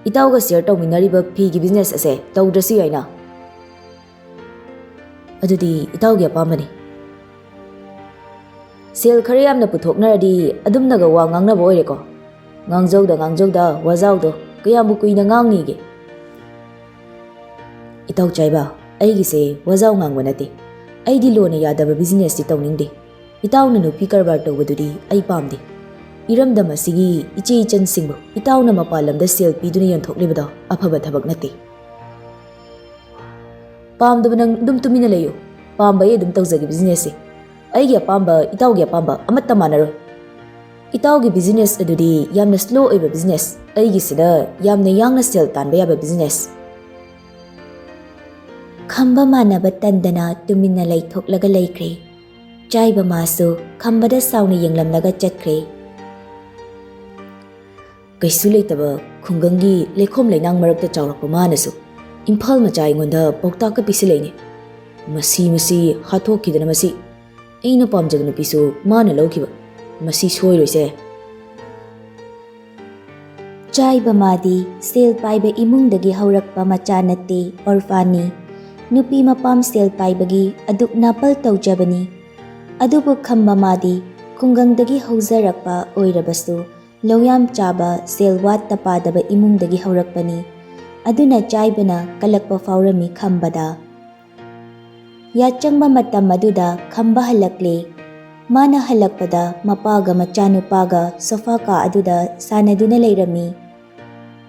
ꯏꯇꯥꯎꯒ ꯁꯤꯌꯔ ꯇꯧꯃꯤꯟꯅꯔꯤꯕ ꯐꯤꯒꯤ ꯕꯤꯖꯤꯅꯦꯁ ꯑꯁꯦ ꯇꯧꯗ꯭ꯔꯁꯨ ꯌꯥꯏꯅ꯫ ꯑꯗꯨꯗꯤ ꯏꯇꯥꯎꯒꯤ ꯑꯄꯥꯝꯕꯅꯤ꯫ ꯁꯦꯜ ꯈꯔ ꯌꯥꯝꯅ ꯄꯨꯊꯣꯛꯅꯔꯗꯤ ꯑꯗꯨꯝꯅꯒ ꯋꯥ ꯉꯥꯡꯅꯕ ꯑꯣꯏꯔꯦꯀꯣ꯫ ꯉꯥꯡꯖꯧꯗ ꯉꯥꯡꯖꯧꯗ ꯋꯥꯖꯥꯎꯗꯣ ꯀꯌꯥꯝꯕꯨ ꯀꯨꯏꯅ ꯉꯥꯡꯅꯤꯒꯦ?" "ꯏꯇꯥꯎ ꯆꯥꯏꯕ, ꯑꯩꯒꯤꯁꯦ ꯋꯥꯖꯥꯎ ꯉꯥꯡꯕ ꯅꯠꯇꯦ꯫ ꯑꯩꯗꯤ ꯂꯣꯅ ꯌꯥꯗꯕ ꯕꯤꯖꯤꯅꯦꯁꯇꯤ ꯇꯧꯅꯤꯡꯗꯦ꯫ ꯏꯇꯥꯎꯅ ꯅꯨꯄꯤ ꯀꯔꯕꯥꯔ ꯇꯧꯕꯗꯨꯗꯤ ꯑꯩ ꯄꯥꯝꯗꯦ꯫ ꯏꯔꯝꯗꯝ ꯑꯁꯤꯒꯤ ꯏꯆꯦ ꯏꯆꯟꯁꯤꯡꯕꯨ ꯏꯇꯥꯎꯅ ꯃꯄꯥꯟ ꯂꯝꯗ ꯁꯦꯜ ꯄꯤꯗꯨꯅ ꯌꯣꯟꯊꯣꯛꯂꯤꯕꯗꯣ ꯑꯐꯕ ꯊꯕꯛ ꯅꯠꯇꯦ꯫" "ꯄꯥꯝꯗꯕ ꯅꯪ ꯑꯗꯨꯝ ꯇꯨꯃꯤꯟꯅ ꯂꯩꯌꯨ꯫ ꯄꯥꯝꯕ ꯑꯩ ꯑꯗꯨꯝ ꯇꯧꯖꯒꯦ ꯕꯤꯖꯤꯅꯦꯁꯁꯦ꯫ ꯑꯩꯒꯤ ꯑꯄꯥꯝꯕ, ꯏꯇꯥꯎꯒꯤ ꯑꯄꯥꯝꯕ ꯑꯃꯠꯇ ꯃꯥꯟꯅꯔꯣꯏ꯫" "ꯏꯇꯥꯎꯒꯤ business ꯑꯗꯨꯗꯤ ꯌꯥꯝꯅ slow ꯑꯣꯏꯕ business, ꯑꯩꯒꯤꯁꯤꯅ ꯌꯥꯝꯅ ꯌꯥꯡꯅ ꯁꯦꯜ ꯇꯥꯟꯕ ꯌꯥꯕ business꯫" ꯈꯝꯕ ꯃꯥꯟꯅꯕ ꯇꯟꯗꯅ ꯇꯨꯃꯤꯟꯅ ꯂꯩꯊꯣꯛꯂꯒ ꯂꯩꯈ꯭ꯔꯦ꯫ ꯆꯥꯏꯕ ꯃꯥꯁꯨ ꯈꯝꯕꯗ ꯁꯥꯎꯅ ꯌꯦꯡꯂꯝꯂꯒ ꯆꯠꯈ꯭ꯔꯦ꯫ ꯀꯩꯁꯨ ꯂꯩꯇꯕ ꯈꯨꯡꯒꯪꯒꯤ ꯂꯩꯈꯣꯝ ꯂꯩꯅꯥꯡ ꯃꯔꯛꯇ ꯆꯥꯎꯔꯛꯄ ꯃꯥꯅꯁꯨ ꯏꯝꯐꯥꯜ ꯃꯆꯥ ꯑꯩꯉꯣꯟꯗ ꯄꯥꯎꯇꯥꯛꯀ ꯄꯤꯁꯤꯜꯂꯛꯏꯅꯦ꯫ ꯃꯁꯤ, ꯃꯁꯤ ꯍꯥꯠꯇꯣꯛꯈꯤꯗꯅ ꯃꯁꯤ꯫ ꯑꯩꯅ ꯄꯥꯝꯖꯕ ꯅꯨꯄꯤꯁꯨ ꯃꯥꯅ ꯂꯧꯈꯤꯕ꯫ ꯃꯁꯤ ꯁꯣꯏꯔꯣꯏꯁꯦ꯫ ꯆꯥꯏꯕ ꯃꯥꯗꯤ ꯁꯦꯜ ꯄꯥꯏꯕ ꯏꯃꯨꯡꯗꯒꯤ ꯍꯧꯔꯛꯄ ꯃꯆꯥ ꯅꯠꯇꯦ, ꯑꯣꯔꯐꯥꯟꯅꯤ꯫ ꯅꯨꯄꯤ ꯃꯄꯥꯝ ꯁꯦꯜ ꯄꯥꯏꯕꯒꯤ ꯑꯗꯨꯛ ꯅꯥꯄꯜ ꯇꯧꯖꯕꯅꯤ꯫ ꯑꯗꯨꯕꯨ ꯈꯝꯕ ꯃꯥꯗꯤ ꯈꯨꯡꯒꯪꯗꯒꯤ ꯍꯧꯖꯔꯛꯄ ꯑꯣꯏꯔꯕꯁꯨ, ꯂꯧꯌꯥꯝ ꯆꯥꯕ, ꯁꯦꯜ ꯋꯥꯠꯇ ꯄꯥꯗꯕ ꯏꯃꯨꯡꯗꯒꯤ ꯍꯧꯔꯛꯄꯅꯤ꯫ ꯑꯗꯨꯅ ꯆꯥꯏꯕꯅ ꯀꯜꯂꯛꯄ ꯐꯥꯎꯔꯝꯃꯤ ꯈꯝꯕꯗ꯫ ꯌꯥꯆꯪꯕ ꯃꯇꯝ ꯑꯗꯨꯗ ꯈꯝꯕ ꯍꯜꯂꯛꯂꯦ꯫ ꯃꯥꯅ ꯍꯜꯂꯛꯄꯗ ꯃꯄꯥꯒ ꯃꯆꯥꯅꯨꯄꯥꯒ ꯁꯣꯐꯥ ꯀꯥ ꯑꯗꯨꯗ ꯁꯥꯟꯅꯗꯨꯅ ꯂꯩꯔꯝꯃꯤ꯫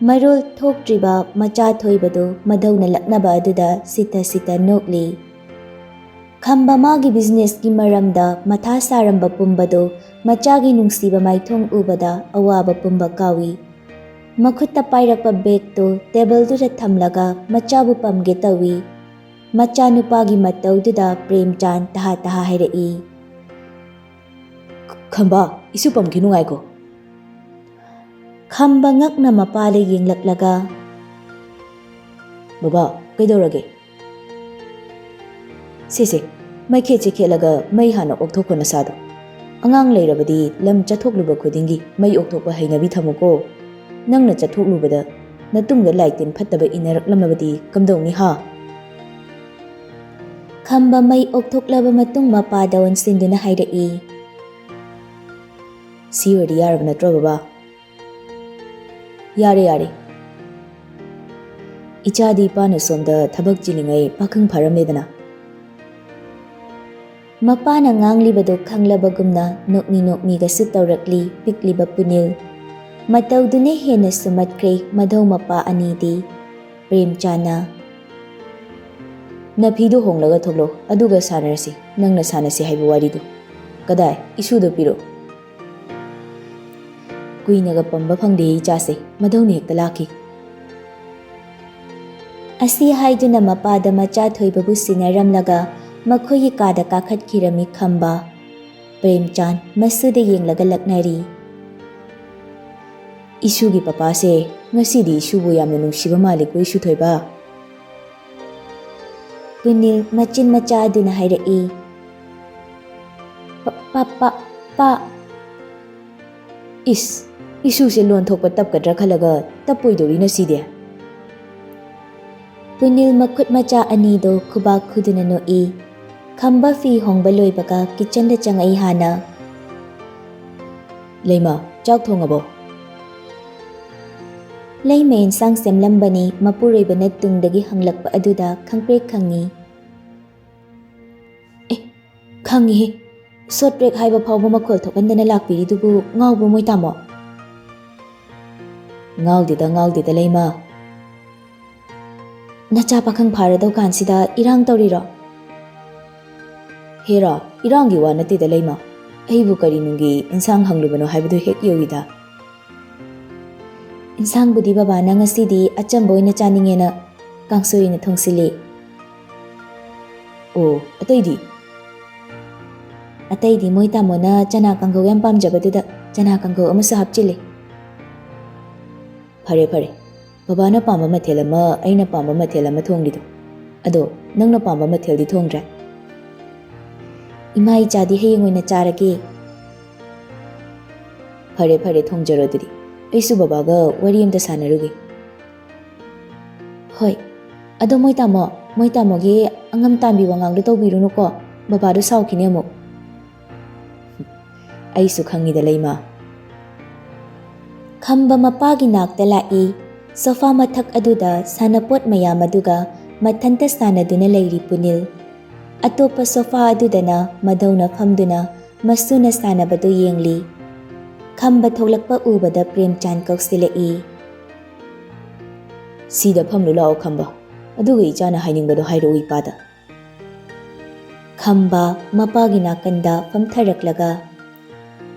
ꯃꯔꯣꯜ ꯊꯣꯛꯇ꯭ꯔꯤꯕ ꯃꯆꯥ ꯊꯣꯏꯕꯗꯨ ꯃꯙꯧꯅ ꯂꯛꯅꯕ ꯑꯗꯨꯗ ꯁꯤꯠꯇ ꯁꯤꯠꯇ ꯅꯣꯛꯂꯤ꯫ ꯈꯝꯕ ꯃꯥꯒꯤ businessꯀꯤ ꯃꯔꯝꯗ ꯃꯊꯥ ꯁꯥꯔꯝꯕ ꯄꯨꯝꯕꯗꯨ ꯃꯆꯥꯒꯤ ꯅꯨꯡꯁꯤꯕ ꯃꯥꯏꯊꯣꯡ ꯎꯕꯗ ꯑꯋꯥꯕ ꯄꯨꯝꯕ ꯀꯥꯎꯏ꯫ ꯃꯈꯨꯠꯇ ꯄꯥꯏꯔꯛꯄ bagꯇꯨ tableꯗꯨꯗ ꯊꯝꯂꯒ ꯃꯆꯥꯕꯨ ꯄꯝꯒꯦ ꯇꯧꯏ꯫ ꯃꯆꯥꯅꯨꯄꯥꯒꯤ ꯃꯇꯧꯗꯨꯗ ꯄ꯭ꯔꯦꯝꯆꯥꯟ ꯇꯍꯥ ꯇꯍꯥ ꯍꯥꯏꯔꯛꯏ꯫ "ꯈꯝꯕ, ꯏꯁꯨ ꯄꯝꯈꯤꯅꯨ, ꯉꯥꯏꯈꯣ꯫" ꯈꯝꯕ ꯉꯛꯅ ꯃꯄꯥꯗ ꯌꯦꯡꯂꯛꯂꯒ, "ꯕꯕꯥ, ꯀꯩꯗꯧꯔꯒꯦ?" "ꯁꯦ, ꯁꯦ, ꯃꯩꯈꯦꯠꯁꯦ ꯈꯦꯠꯂꯒ ꯃꯩ ꯍꯥꯟꯅ ꯑꯣꯛꯊꯣꯛꯈꯣ ꯅꯁꯥꯗꯣ꯫ ꯑꯉꯥꯡ ꯂꯩꯔꯕꯗꯤ ꯂꯝ ꯆꯠꯊꯣꯛꯂꯨꯕ ꯈꯨꯗꯤꯡꯒꯤ ꯃꯩ ꯑꯣꯛꯊꯣꯛꯄ ꯍꯩꯅꯕꯤ ꯊꯝꯃꯨꯀꯣ꯫ ꯅꯪꯅ ꯆꯠꯊꯣꯛꯂꯨꯕꯗ ꯅꯇꯨꯡꯗ ꯂꯥꯏ ꯇꯤꯟ ꯐꯠꯇꯕ ꯏꯟꯅꯔꯛꯂꯝꯂꯕꯗꯤ ꯀꯝꯗꯧꯅꯤ ꯍꯥ?" ꯈꯝꯕ ꯃꯩ ꯑꯣꯛꯊꯣꯛꯂꯕ ꯃꯇꯨꯡ ꯃꯄꯥꯗ ꯑꯣꯟꯁꯤꯟꯗꯨꯅ ꯍꯥꯏꯔꯛꯏ꯫ "ꯁꯤ ꯑꯣꯏꯔꯗꯤ ꯌꯥꯔꯕ ꯅꯠꯇ꯭ꯔꯣ ꯕꯕꯥ?" "ꯌꯥꯔꯦ, ꯌꯥꯔꯦ꯫ ꯏꯆꯥꯗꯤ ꯏꯄꯥꯅ ꯁꯣꯝꯗ ꯊꯕꯛ ꯆꯤꯜꯂꯤꯉꯩ ꯄꯥꯈꯪ ꯐꯥꯔꯝꯃꯦꯗꯅ꯫" ꯃꯄꯥꯅ ꯉꯥꯡꯂꯤꯕꯗꯨ ꯈꯪꯂꯕꯒꯨꯝꯅ ꯅꯣꯛꯃꯤ ꯅꯣꯛꯃꯤꯒꯁꯨ ꯇꯧꯔꯛꯂꯤ ꯄꯤꯛꯂꯤꯕ ꯄꯨꯅꯤꯜ꯫ ꯃꯇꯧꯗꯨꯅ ꯍꯦꯟꯅ ꯁꯨꯝꯍꯠꯈ꯭ꯔꯦ ꯃꯙꯧ ꯃꯄꯥ ꯑꯅꯤꯗꯤ꯫ ꯄ꯭ꯔꯦꯝꯆꯥꯟꯅ, "ꯅꯐꯤꯗꯨ ꯍꯣꯡꯂꯒ ꯊꯣꯛꯂꯣ, ꯑꯗꯨꯒ ꯁꯥꯟꯅꯔꯁꯤ, ꯅꯪꯅ ꯁꯥꯟꯅꯁꯤ ꯍꯥꯏꯕ ꯋꯥꯔꯤꯗꯨ꯫ ꯀꯗꯥꯏ, ꯏꯁꯨꯗ ꯄꯤꯔꯣ꯫" ꯀꯨꯏꯅꯒ ꯄꯝꯕ ꯐꯪꯗꯦ ꯏꯆꯥꯁꯦ, ꯃꯗꯧꯅ ꯍꯦꯛꯇ ꯂꯥꯛꯈꯤ꯫ ꯑꯁꯤ ꯍꯥꯏꯗꯨꯅ ꯃꯄꯥꯗ ꯃꯆꯥ ꯊꯣꯏꯕꯕꯨ ꯁꯤꯟꯅꯔꯝꯂꯒ ꯃꯈꯣꯏꯒꯤ ꯀꯥꯗ ꯀꯥꯈꯠꯈꯤꯔꯝꯃꯤ ꯈꯝꯕ꯫ ꯄ꯭ꯔꯦꯝꯆꯥꯟ ꯃꯁꯨꯗ ꯌꯦꯡꯂꯒ ꯂꯛꯅꯔꯤ꯫ "ꯏꯁꯨꯒꯤ ꯄꯄꯥꯁꯦ ꯉꯁꯤꯗꯤ ꯏꯁꯨꯕꯨ ꯌꯥꯝꯅ ꯅꯨꯡꯁꯤꯕ ꯃꯥꯜꯂꯤꯀꯣ, ꯏꯁꯨ ꯊꯣꯏꯕ?" ꯄꯨꯅꯤꯜ ꯃꯆꯤꯟ ꯃꯆꯥ ꯑꯗꯨꯅ ꯍꯥꯏꯔꯛꯏ꯫ "ꯄ-, ꯄ-, ꯄ-, ꯄꯥ꯫ ꯏꯁ, ꯏꯁꯨꯁꯦ ꯂꯣꯟ ꯊꯣꯛꯄ ꯇꯞꯀꯗ꯭ꯔꯥ ꯈꯜꯂꯒ ꯇꯞꯄꯣꯏꯗꯧꯔꯤꯅ ꯁꯤꯗꯤ꯫" ꯄꯨꯅꯤꯜ ꯃꯈꯨꯠ ꯃꯆꯥ ꯑꯅꯤꯗꯣ ꯈꯨꯕꯥꯛ ꯈꯨꯗꯨꯅ ꯅꯣꯛꯏ꯫ ꯈꯝꯕ ꯐꯤ ꯍꯣꯡꯕ ꯂꯣꯏꯕꯒ ꯀꯤꯆꯟꯗ ꯆꯪꯉꯛꯏ ꯍꯥꯟꯅ꯫ "ꯂꯩꯃ, ꯆꯥꯛ ꯊꯣꯡꯉꯕꯣ?" ꯂꯩꯃ ꯏꯟꯁꯥꯡ ꯁꯦꯝꯂꯝꯕꯅꯤ, ꯃꯄꯨꯔꯣꯏꯕꯅ ꯇꯨꯡꯗꯒꯤ ꯍꯪꯂꯛꯄ ꯑꯗꯨꯗ ꯈꯪꯄ꯭ꯔꯦꯛ ꯈꯪꯉꯤ꯫ "ꯑꯦ, ꯈꯪꯉꯤꯍꯦ꯫ ꯁꯣꯔꯠ ꯕ꯭ꯔꯦꯛ ꯍꯥꯏꯕ ꯐꯥꯎꯕ ꯃꯈꯣꯜ ꯊꯣꯛꯍꯟꯗꯅ ꯂꯥꯛꯄꯤꯔꯤꯗꯨꯕꯨ ꯉꯥꯎꯕ꯭ꯔꯣ ꯃꯣꯏ ꯇꯥꯃꯣ?" "ꯉꯥꯎꯗꯦꯗ, ꯉꯥꯎꯗꯦꯗ ꯂꯩꯃ꯫ ꯅꯆꯥ ꯄꯥꯈꯪ ꯐꯥꯔꯗꯧ ꯀꯥꯟꯁꯤꯗ ꯏꯔꯥꯡ ꯇꯧꯔꯤꯔꯣ?" "ꯍꯦꯔꯥ, ꯏꯔꯥꯡꯒꯤ ꯋꯥ ꯅꯠꯇꯦꯗ ꯂꯩꯃ꯫ ꯑꯩꯕꯨ ꯀꯔꯤ ꯅꯨꯡꯒꯤ ꯏꯟꯁꯥꯡ ꯍꯪꯂꯨꯕꯅꯣ ꯍꯥꯏꯕꯗꯨ ꯍꯦꯛ ꯌꯧꯏꯗ꯫" "ꯏꯟꯁꯥꯡꯕꯨꯗꯤ ꯕꯕꯥꯅ ꯉꯁꯤꯗꯤ ꯑꯆꯝꯕ ꯑꯣꯏꯅ ꯆꯥꯅꯤꯡꯉꯦꯅ ꯀꯥꯡꯁꯣꯏ ꯑꯣꯏꯅ ꯊꯣꯡꯁꯤꯜꯂꯤ꯫" "ꯑꯣ, ꯑꯇꯩꯗꯤ?" "ꯑꯇꯩꯗꯤ ꯃꯣꯏ ꯇꯥꯃꯣꯅ ꯆꯅꯥ ꯀꯥꯡꯒꯧ ꯌꯥꯝ ꯄꯥꯝꯖꯕꯗꯨꯗ ꯆꯅꯥ ꯀꯥꯡꯒꯧ ꯑꯃꯁꯨ ꯍꯥꯞꯆꯤꯜꯂꯤ꯫" "ꯐꯔꯦ, ꯐꯔꯦ꯫ ꯕꯕꯥꯅ ꯄꯥꯝꯕ ꯃꯊꯦꯜ ꯑꯃ, ꯑꯩꯅ ꯄꯥꯝꯕ ꯃꯊꯦꯜ ꯑꯃ ꯊꯣꯡꯂꯤꯗꯣ꯫ ꯑꯗꯣ ꯅꯪꯅ ꯄꯥꯝꯕ ꯃꯊꯦꯜꯗꯤ ꯊꯣꯡꯗ꯭ꯔꯦ?" "ꯏꯃꯥ ꯏꯆꯥꯗꯤ ꯍꯌꯦꯡ ꯑꯣꯏꯅ ꯆꯥꯔꯒꯦ꯫" "ꯐꯔꯦ, ꯐꯔꯦ, ꯊꯣꯡꯖꯔꯣ ꯑꯗꯨꯗꯤ꯫ ꯑꯩꯁꯨ ꯕꯕꯥꯒ ꯋꯥꯔꯤ ꯑꯝꯇ ꯁꯥꯟꯅꯔꯨꯒꯦ꯫" "ꯍꯣꯏ꯫ ꯑꯗꯣ ꯃꯣꯏ ꯇꯥꯃꯣ, ꯃꯣꯏ ꯇꯥꯃꯣꯒꯤ ꯑꯉꯝ ꯇꯥꯟꯕꯤ ꯋꯥꯉꯥꯡꯗꯣ ꯇꯧꯕꯤꯔꯨꯅꯨꯀꯣ꯫ ꯕꯕꯥꯗꯣ ꯁꯥꯎꯈꯤꯅꯤ ꯑꯃꯨꯛ꯫" "ꯑꯩꯁꯨ ꯈꯪꯉꯤꯗ ꯂꯩꯃ꯫" ꯈꯝꯕ ꯃꯄꯥꯒꯤ ꯅꯥꯛꯇ ꯂꯥꯛꯏ꯫ ꯁꯣꯐꯥ ꯃꯊꯛ ꯑꯗꯨꯗ ꯁꯥꯟꯅꯄꯣꯠ ꯃꯌꯥꯝ ꯑꯗꯨꯒ ꯃꯊꯟꯇ ꯁꯥꯟꯅꯗꯨꯅ ꯂꯩꯔꯤ ꯄꯨꯅꯤꯜ꯫ ꯑꯇꯣꯞꯄ ꯁꯣꯐꯥ ꯑꯗꯨꯗꯅ ꯃꯙꯧꯅ ꯐꯝꯗꯨꯅ ꯃꯁꯨꯅ ꯁꯥꯟꯅꯕꯗꯨ ꯌꯦꯡꯂꯤ꯫ ꯈꯝꯕ ꯊꯣꯛꯂꯛꯄ ꯎꯕꯗ ꯄ꯭ꯔꯦꯝꯆꯥꯟ ꯀꯧꯁꯤꯜꯂꯛꯏ꯫ "ꯁꯤꯗ ꯐꯝꯂꯨ ꯂꯥꯛꯑꯣ ꯈꯝꯕ, ꯑꯗꯨꯒ ꯏꯆꯥꯅ ꯍꯥꯏꯅꯤꯡꯕꯗꯣ ꯍꯥꯏꯔꯛꯎ ꯏꯄꯥꯗ꯫" ꯈꯝꯕ ꯃꯄꯥꯒꯤ ꯅꯥꯀꯟꯗ ꯐꯝꯊꯔꯛꯂꯒ,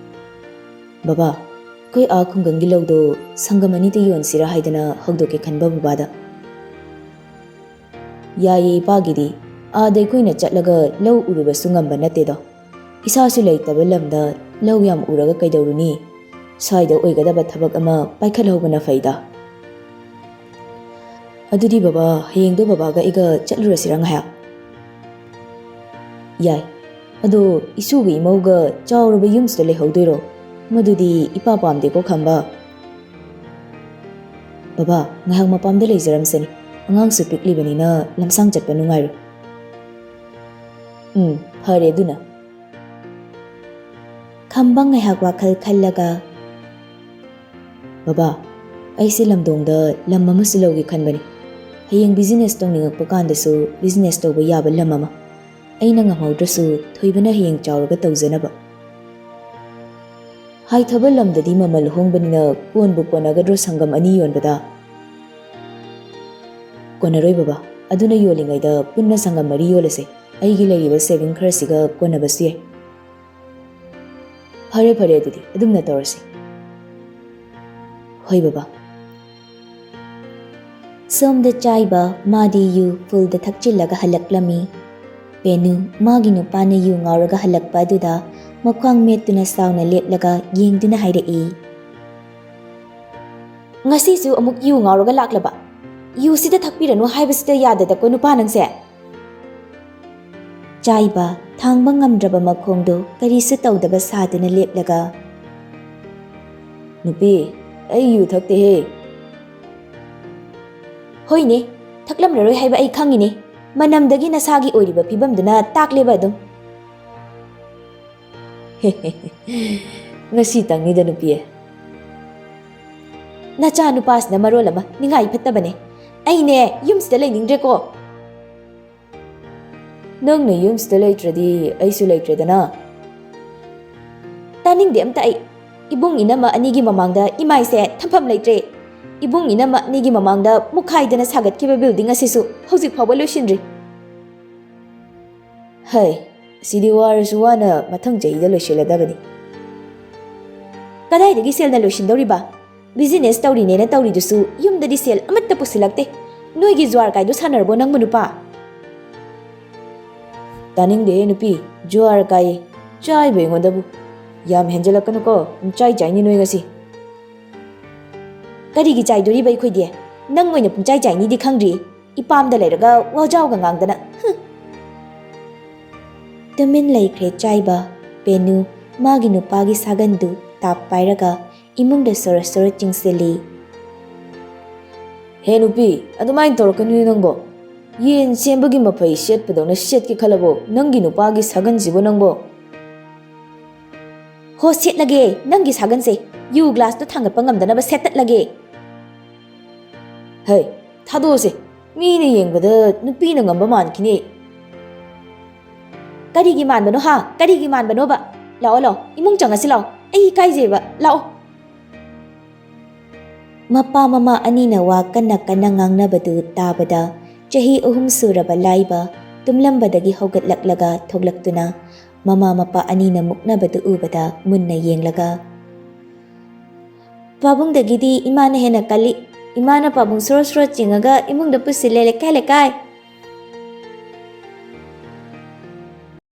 "ꯕꯕꯥ, ꯑꯩꯈꯣꯏ ꯑꯥ ꯈꯨꯡꯒꯪꯒꯤ ꯂꯧꯗꯣ ꯁꯪꯒꯝ ꯑꯅꯤꯗ ꯌꯣꯟꯁꯤꯔꯥ ꯍꯥꯏꯗꯅ ꯍꯧꯗꯣꯛꯀꯦ ꯈꯟꯕ ꯕꯕꯥꯗ꯫ ꯌꯥꯏꯌꯦ ꯏꯄꯥꯒꯤꯗꯤ, ꯑꯥꯗ ꯑꯩꯈꯣꯏꯅ ꯆꯠꯂꯒ ꯂꯧ ꯎꯔꯨꯕꯁꯨ ꯉꯝꯕ ꯅꯠꯇꯦꯗꯣ꯫ ꯏꯁꯥꯁꯨ ꯂꯩꯇꯕ ꯂꯝꯗ ꯂꯧ ꯌꯥꯝ ꯎꯔꯒ ꯀꯩꯗꯧꯔꯨꯅꯤ? ꯁ꯭ꯋꯥꯏꯗ ꯑꯣꯏꯒꯗꯕ ꯊꯕꯛ ꯑꯃ ꯄꯥꯏꯈꯠꯍꯧꯕꯅ ꯐꯩꯗ꯫ ꯑꯗꯨꯗꯤ ꯕꯕꯥ, ꯍꯌꯦꯡꯗꯣ ꯕꯕꯥꯒ ꯑꯩꯒ ꯆꯠꯂꯨꯔꯁꯤꯔꯥ ꯉꯥꯏꯍꯥꯛ? ꯌꯥꯏ꯫ ꯑꯗꯣ ꯏꯁꯨꯒ ꯏꯃꯧꯒ ꯆꯥꯎꯔꯕ ꯌꯨꯝꯁꯤꯗ ꯂꯩꯍꯧꯗꯣꯏꯔꯣ? ꯃꯗꯨꯗꯤ ꯏꯄꯥ ꯄꯥꯝꯗꯦꯀꯣ ꯈꯝꯕ꯫ ꯕꯕꯥ, ꯉꯥꯏꯍꯥꯛ ꯃꯄꯥꯝꯗ ꯂꯩꯖꯔꯝꯁꯅꯤ꯫ ꯑꯉꯥꯡꯁꯨ ꯄꯤꯛꯂꯤꯕꯅꯤꯅ ꯂꯝꯁꯥꯡ ꯆꯠꯄ ꯅꯨꯡꯉꯥꯏꯔꯣꯏ꯫ ꯎꯝ, ꯐꯔꯦ ꯑꯗꯨꯅ꯫ ꯈꯝꯕ ꯉꯥꯏꯍꯥꯛ ꯋꯥꯈꯜ ꯈꯜꯂꯒ, ꯕꯕꯥ, ꯑꯩꯁꯦ ꯂꯝꯗꯣꯡꯗ ꯂꯝ ꯑꯃꯁꯨ ꯂꯧꯒꯦ ꯈꯟꯕꯅꯤ꯫ ꯍꯌꯦꯡ ꯕꯤꯖꯤꯅꯦꯁ ꯇꯧꯅꯤꯡꯉꯛꯄ ꯀꯥꯟꯗꯁꯨ ꯕꯤꯖꯤꯅꯦꯁ ꯇꯧꯕ ꯌꯥꯕ ꯂꯝ ꯑꯃ꯫ ꯑꯩꯅ ꯉꯝꯍꯧꯗ꯭ꯔꯁꯨ ꯊꯣꯏꯕꯅ ꯍꯌꯦꯡ ꯆꯥꯎꯔꯒ ꯇꯧꯖꯅꯕ꯫ ꯍꯥꯏꯊꯕ ꯂꯝꯗꯗꯤ ꯃꯃꯜ ꯍꯣꯡꯕꯅꯤꯅ ꯀꯣꯟꯕꯨ ꯀꯣꯟꯅꯒꯗ꯭ꯔꯣ ꯁꯪꯒꯝ ꯑꯅꯤ ꯌꯣꯟꯕꯗ? ꯀꯣꯟꯅꯔꯣꯏ ꯕꯕꯥ, ꯑꯗꯨꯅ ꯌꯣꯜꯂꯤꯉꯩꯗ ꯄꯨꯟꯅ ꯁꯪꯒꯝ ꯃꯔꯤ ꯌꯣꯜꯂꯁꯦ꯫ ꯑꯩꯒꯤ ꯂꯩꯔꯤꯕ ꯁꯦꯚꯤꯡ ꯈꯔꯁꯤꯒ ꯀꯣꯟꯅꯕꯁꯨ ꯌꯥꯏ꯫ ꯐꯔꯦ ꯐꯔꯦ, ꯑꯗꯨꯗꯤ ꯑꯗꯨꯝꯅ ꯇꯧꯔꯁꯤ꯫ ꯍꯣꯏ ꯕꯕꯥ꯫ ꯁꯣꯝꯗ ꯆꯥꯏꯕ ꯃꯥꯗꯤ ꯌꯨ ꯐꯨꯜꯗ ꯊꯛꯆꯤꯜꯂꯒ ꯍꯜꯂꯛꯂꯝꯃꯤ꯫ ꯄꯦꯅꯨ ꯃꯥꯒꯤ ꯅꯨꯄꯥꯅ ꯌꯨ ꯉꯥꯎꯔꯒ ꯍꯜꯂꯛꯄ ꯑꯗꯨꯗ ꯃꯈ꯭ꯋꯥꯡ ꯃꯦꯠꯇꯨꯅ ꯁꯥꯎꯅ ꯂꯦꯞꯂꯒ ꯌꯦꯡꯗꯨꯅ ꯍꯥꯏꯔꯛꯏ꯫ ꯉꯁꯤꯁꯨ ꯑꯃꯨꯛ ꯌꯨ ꯉꯥꯎꯔꯒ ꯂꯥꯛꯂꯕ? ꯌꯨꯁꯤꯗ ꯊꯛꯄꯤꯔꯅꯨ ꯍꯥꯏꯕꯁꯤꯗ ꯌꯥꯗꯗꯀꯣ ꯅꯨꯄꯥ ꯅꯪꯁꯦ꯫ ꯆꯥꯏꯕ ꯊꯥꯡꯕ ꯉꯝꯗ꯭ꯔꯕ ꯃꯈꯣꯡꯗꯨ ꯀꯔꯤꯁꯨ ꯇꯧꯗꯕ ꯁꯥꯗꯨꯅ ꯂꯦꯞꯂꯒ, ꯅꯨꯄꯤ, ꯑꯩ ꯌꯨ ꯊꯛꯇꯦꯍꯦ꯫ ꯍꯣꯏꯅꯦ, ꯊꯛꯂꯝꯂꯔꯣꯏ ꯍꯥꯏꯕ ꯑꯩ ꯈꯪꯉꯤꯅꯦ꯫ ꯃꯅꯝꯗꯒꯤ ꯅꯁꯥꯒꯤ ꯑꯣꯏꯔꯤꯕ ꯐꯤꯕꯝꯗꯨꯅ ꯇꯥꯛꯂꯦꯕ ꯑꯗꯨꯝ꯫ ꯉꯁꯤꯇꯪꯅꯤꯗ ꯅꯨꯄꯤ꯫ ꯅꯆꯥ ꯅꯨꯄꯥꯁꯤꯅ ꯃꯔꯣꯜ ꯑꯃ ꯅꯤꯡꯉꯥꯏ ꯐꯠꯇꯕꯅꯦ꯫ ꯑꯩꯅꯦ ꯌꯨꯝꯁꯤꯗ ꯂꯩꯅꯤꯡꯗ꯭ꯔꯦꯀꯣ꯫ ꯅꯪꯅ ꯌꯨꯝꯁꯤꯗ ꯂꯩꯇ꯭ꯔꯗꯤ ꯑꯩꯁꯨ ꯂꯩꯇ꯭ꯔꯦꯗꯅ꯫ ꯇꯥꯅꯤꯡꯗꯦ ꯑꯝꯇ ꯑꯩ꯫ ꯏꯕꯨꯡ ꯏꯅꯝꯃ ꯑꯅꯤꯒꯤ ꯃꯃꯥꯡꯗ ꯏꯃꯥꯏꯁꯦ ꯊꯝꯐꯝ ꯂꯩꯇ꯭ꯔꯦ꯫ ꯏꯕꯨꯡ ꯏꯅꯝꯃ ꯑꯅꯤꯒꯤ ꯃꯃꯥꯡꯗ ꯃꯨꯛꯈꯥꯏꯗꯅ ꯁꯥꯒꯠꯈꯤꯕ ꯕꯤꯜꯗꯤꯡ ꯑꯁꯤꯁꯨ ꯍꯧꯖꯤꯛ ꯐꯥꯎꯕ ꯂꯣꯏꯁꯤꯟꯗ꯭ꯔꯤ꯫ ꯍꯩ, ꯁꯤꯗꯤ ꯋꯥꯔꯁꯨ ꯋꯥꯅ ꯃꯊꯪ ꯆꯍꯤꯗ ꯂꯣꯏꯁꯤꯜꯂꯗꯕꯅꯤ꯫ ꯀꯗꯥꯏꯗꯒꯤ ꯁꯦꯜꯅ ꯂꯣꯏꯁꯤꯟꯗꯧꯔꯤꯕ? ꯕꯤꯖꯤꯅꯦꯁ ꯇꯧꯔꯤꯅꯦꯅ ꯇꯧꯔꯤꯗꯨꯁꯨ ꯌꯨꯝꯗꯗꯤ ꯁꯦꯜ ꯑꯃꯠꯇ ꯄꯨꯁꯤꯜꯂꯛꯇꯦ꯫ ꯅꯣꯏꯒꯤ ꯖꯨꯋꯥꯔ ꯀꯥꯏꯗꯣ ꯁꯥꯟꯅꯔꯕꯣ ꯅꯪꯕꯨ ꯅꯨꯄꯥ? ꯇꯥꯅꯤꯡꯗꯦꯍꯦ ꯅꯨꯄꯤ, ꯖꯨꯋꯥꯔ ꯀꯥꯏꯌꯦ꯫ ꯆꯥꯏꯕ ꯑꯩꯉꯣꯟꯗꯕꯨ꯫ ꯌꯥꯝ ꯍꯦꯟꯖꯜꯂꯛꯀꯅꯨꯀꯣ, ꯄꯨꯡꯆꯥꯏ ꯆꯥꯏꯅꯤ ꯅꯣꯏ ꯉꯁꯤ꯫ ꯀꯔꯤꯒꯤ ꯆꯥꯏꯗꯣꯔꯤꯕ ꯑꯩꯈꯣꯏꯗꯤ? ꯅꯪ ꯑꯣꯏꯅ ꯄꯨꯡꯆꯥꯏ ꯆꯥꯏꯅꯤꯗꯤ ꯈꯪꯗ꯭ꯔꯤ꯫ ꯏꯄꯥꯝꯗ ꯂꯩꯔꯒ ꯋꯥꯖꯥꯎꯒ ꯉꯥꯡꯗꯅ꯫ ꯍꯨꯝ꯫ ꯇꯨꯃꯤꯟ ꯂꯩꯈ꯭ꯔꯦ ꯆꯥꯏꯕ꯫ ꯄꯦꯅꯨ ꯃꯥꯒꯤ ꯅꯨꯄꯥꯒꯤ ꯁꯥꯒꯟꯗꯨ ꯇꯥꯞ ꯄꯥꯏꯔꯒ ꯏꯃꯨꯡꯗ ꯁꯣꯔꯣ ꯁꯣꯔꯣ ꯆꯤꯡꯁꯤꯜꯂꯤ꯫ ꯍꯦ ꯅꯨꯄꯤ, ꯑꯗꯨꯃꯥꯏꯅ ꯇꯧꯔꯛꯀꯅꯨꯅꯦ ꯅꯪꯕꯣ꯫ ꯌꯦꯟ ꯁꯦꯝꯕꯒꯤ ꯃꯐꯩ ꯁꯦꯠꯄꯗꯧꯅ ꯁꯦꯠꯀꯦ ꯈꯜꯂꯕꯣ ꯅꯪꯒꯤ ꯅꯨꯄꯥꯒꯤ ꯁꯥꯒꯟꯁꯤꯕꯨ ꯅꯪꯕꯣ? ꯍꯣ, ꯁꯦꯠꯂꯒꯦ ꯅꯪꯒꯤ ꯁꯥꯒꯟꯁꯦ꯫ ꯌꯨ ꯒ꯭ꯂꯥꯁꯇꯣ ꯊꯥꯡꯒꯠꯄ ꯉꯝꯗꯅꯕ ꯁꯦꯠꯇꯠꯂꯒꯦ꯫ ꯍꯩ, ꯊꯥꯗꯣꯛꯑꯁꯦ꯫ ꯃꯤꯅ ꯌꯦꯡꯕꯗ ꯅꯨꯄꯤꯅ ꯉꯝꯕ ꯃꯥꯟꯈꯤꯅꯤ꯫ ꯀꯔꯤꯒꯤ ꯃꯥꯟꯕꯅꯣ ꯍꯥ? ꯀꯔꯤꯒꯤ ꯃꯥꯟꯕꯅꯣꯕ? ꯂꯥꯛꯑꯣ, ꯂꯥꯛꯑꯣ, ꯏꯃꯨꯡ ꯆꯪꯉꯁꯤ ꯂꯥꯛꯑꯣ꯫ ꯑꯩ ꯏꯀꯥꯏꯖꯩꯕ꯫ ꯂꯥꯛꯑꯣ꯫ ꯃꯄꯥ ꯃꯃꯥ ꯑꯅꯤꯅ ꯋꯥ ꯀꯟꯅ ꯀꯟꯅ ꯉꯥꯡꯅꯕꯗꯨ ꯇꯥꯕꯗ, ꯆꯍꯤ ꯑꯍꯨꯝ ꯁꯨꯔꯕ ꯂꯥꯏꯕ ꯇꯨꯝꯂꯝꯕꯗꯒꯤ ꯍꯧꯒꯠꯂꯛꯂꯒ ꯊꯣꯛꯂꯛꯇꯨꯅ, ꯃꯃꯥ ꯃꯄꯥ ꯑꯅꯤꯅ ꯃꯨꯛꯅꯕꯗꯨ ꯎꯕꯗ ꯃꯨꯟꯅ ꯌꯦꯡꯂꯒ, "ꯄꯥꯕꯨꯡꯗꯒꯤꯗꯤ ꯏꯃꯥꯅ ꯍꯦꯟꯅ ꯀꯜꯂꯤ꯫ ꯏꯃꯥꯅ ꯄꯥꯕꯨꯡ ꯁꯣꯔꯣ ꯁꯣꯔꯣ ꯆꯤꯡꯉꯒ ꯏꯃꯨꯡꯗ ꯄꯨꯁꯤꯜꯂꯦ, ꯂꯩꯀꯥꯏ ꯂꯩꯀꯥꯏ꯫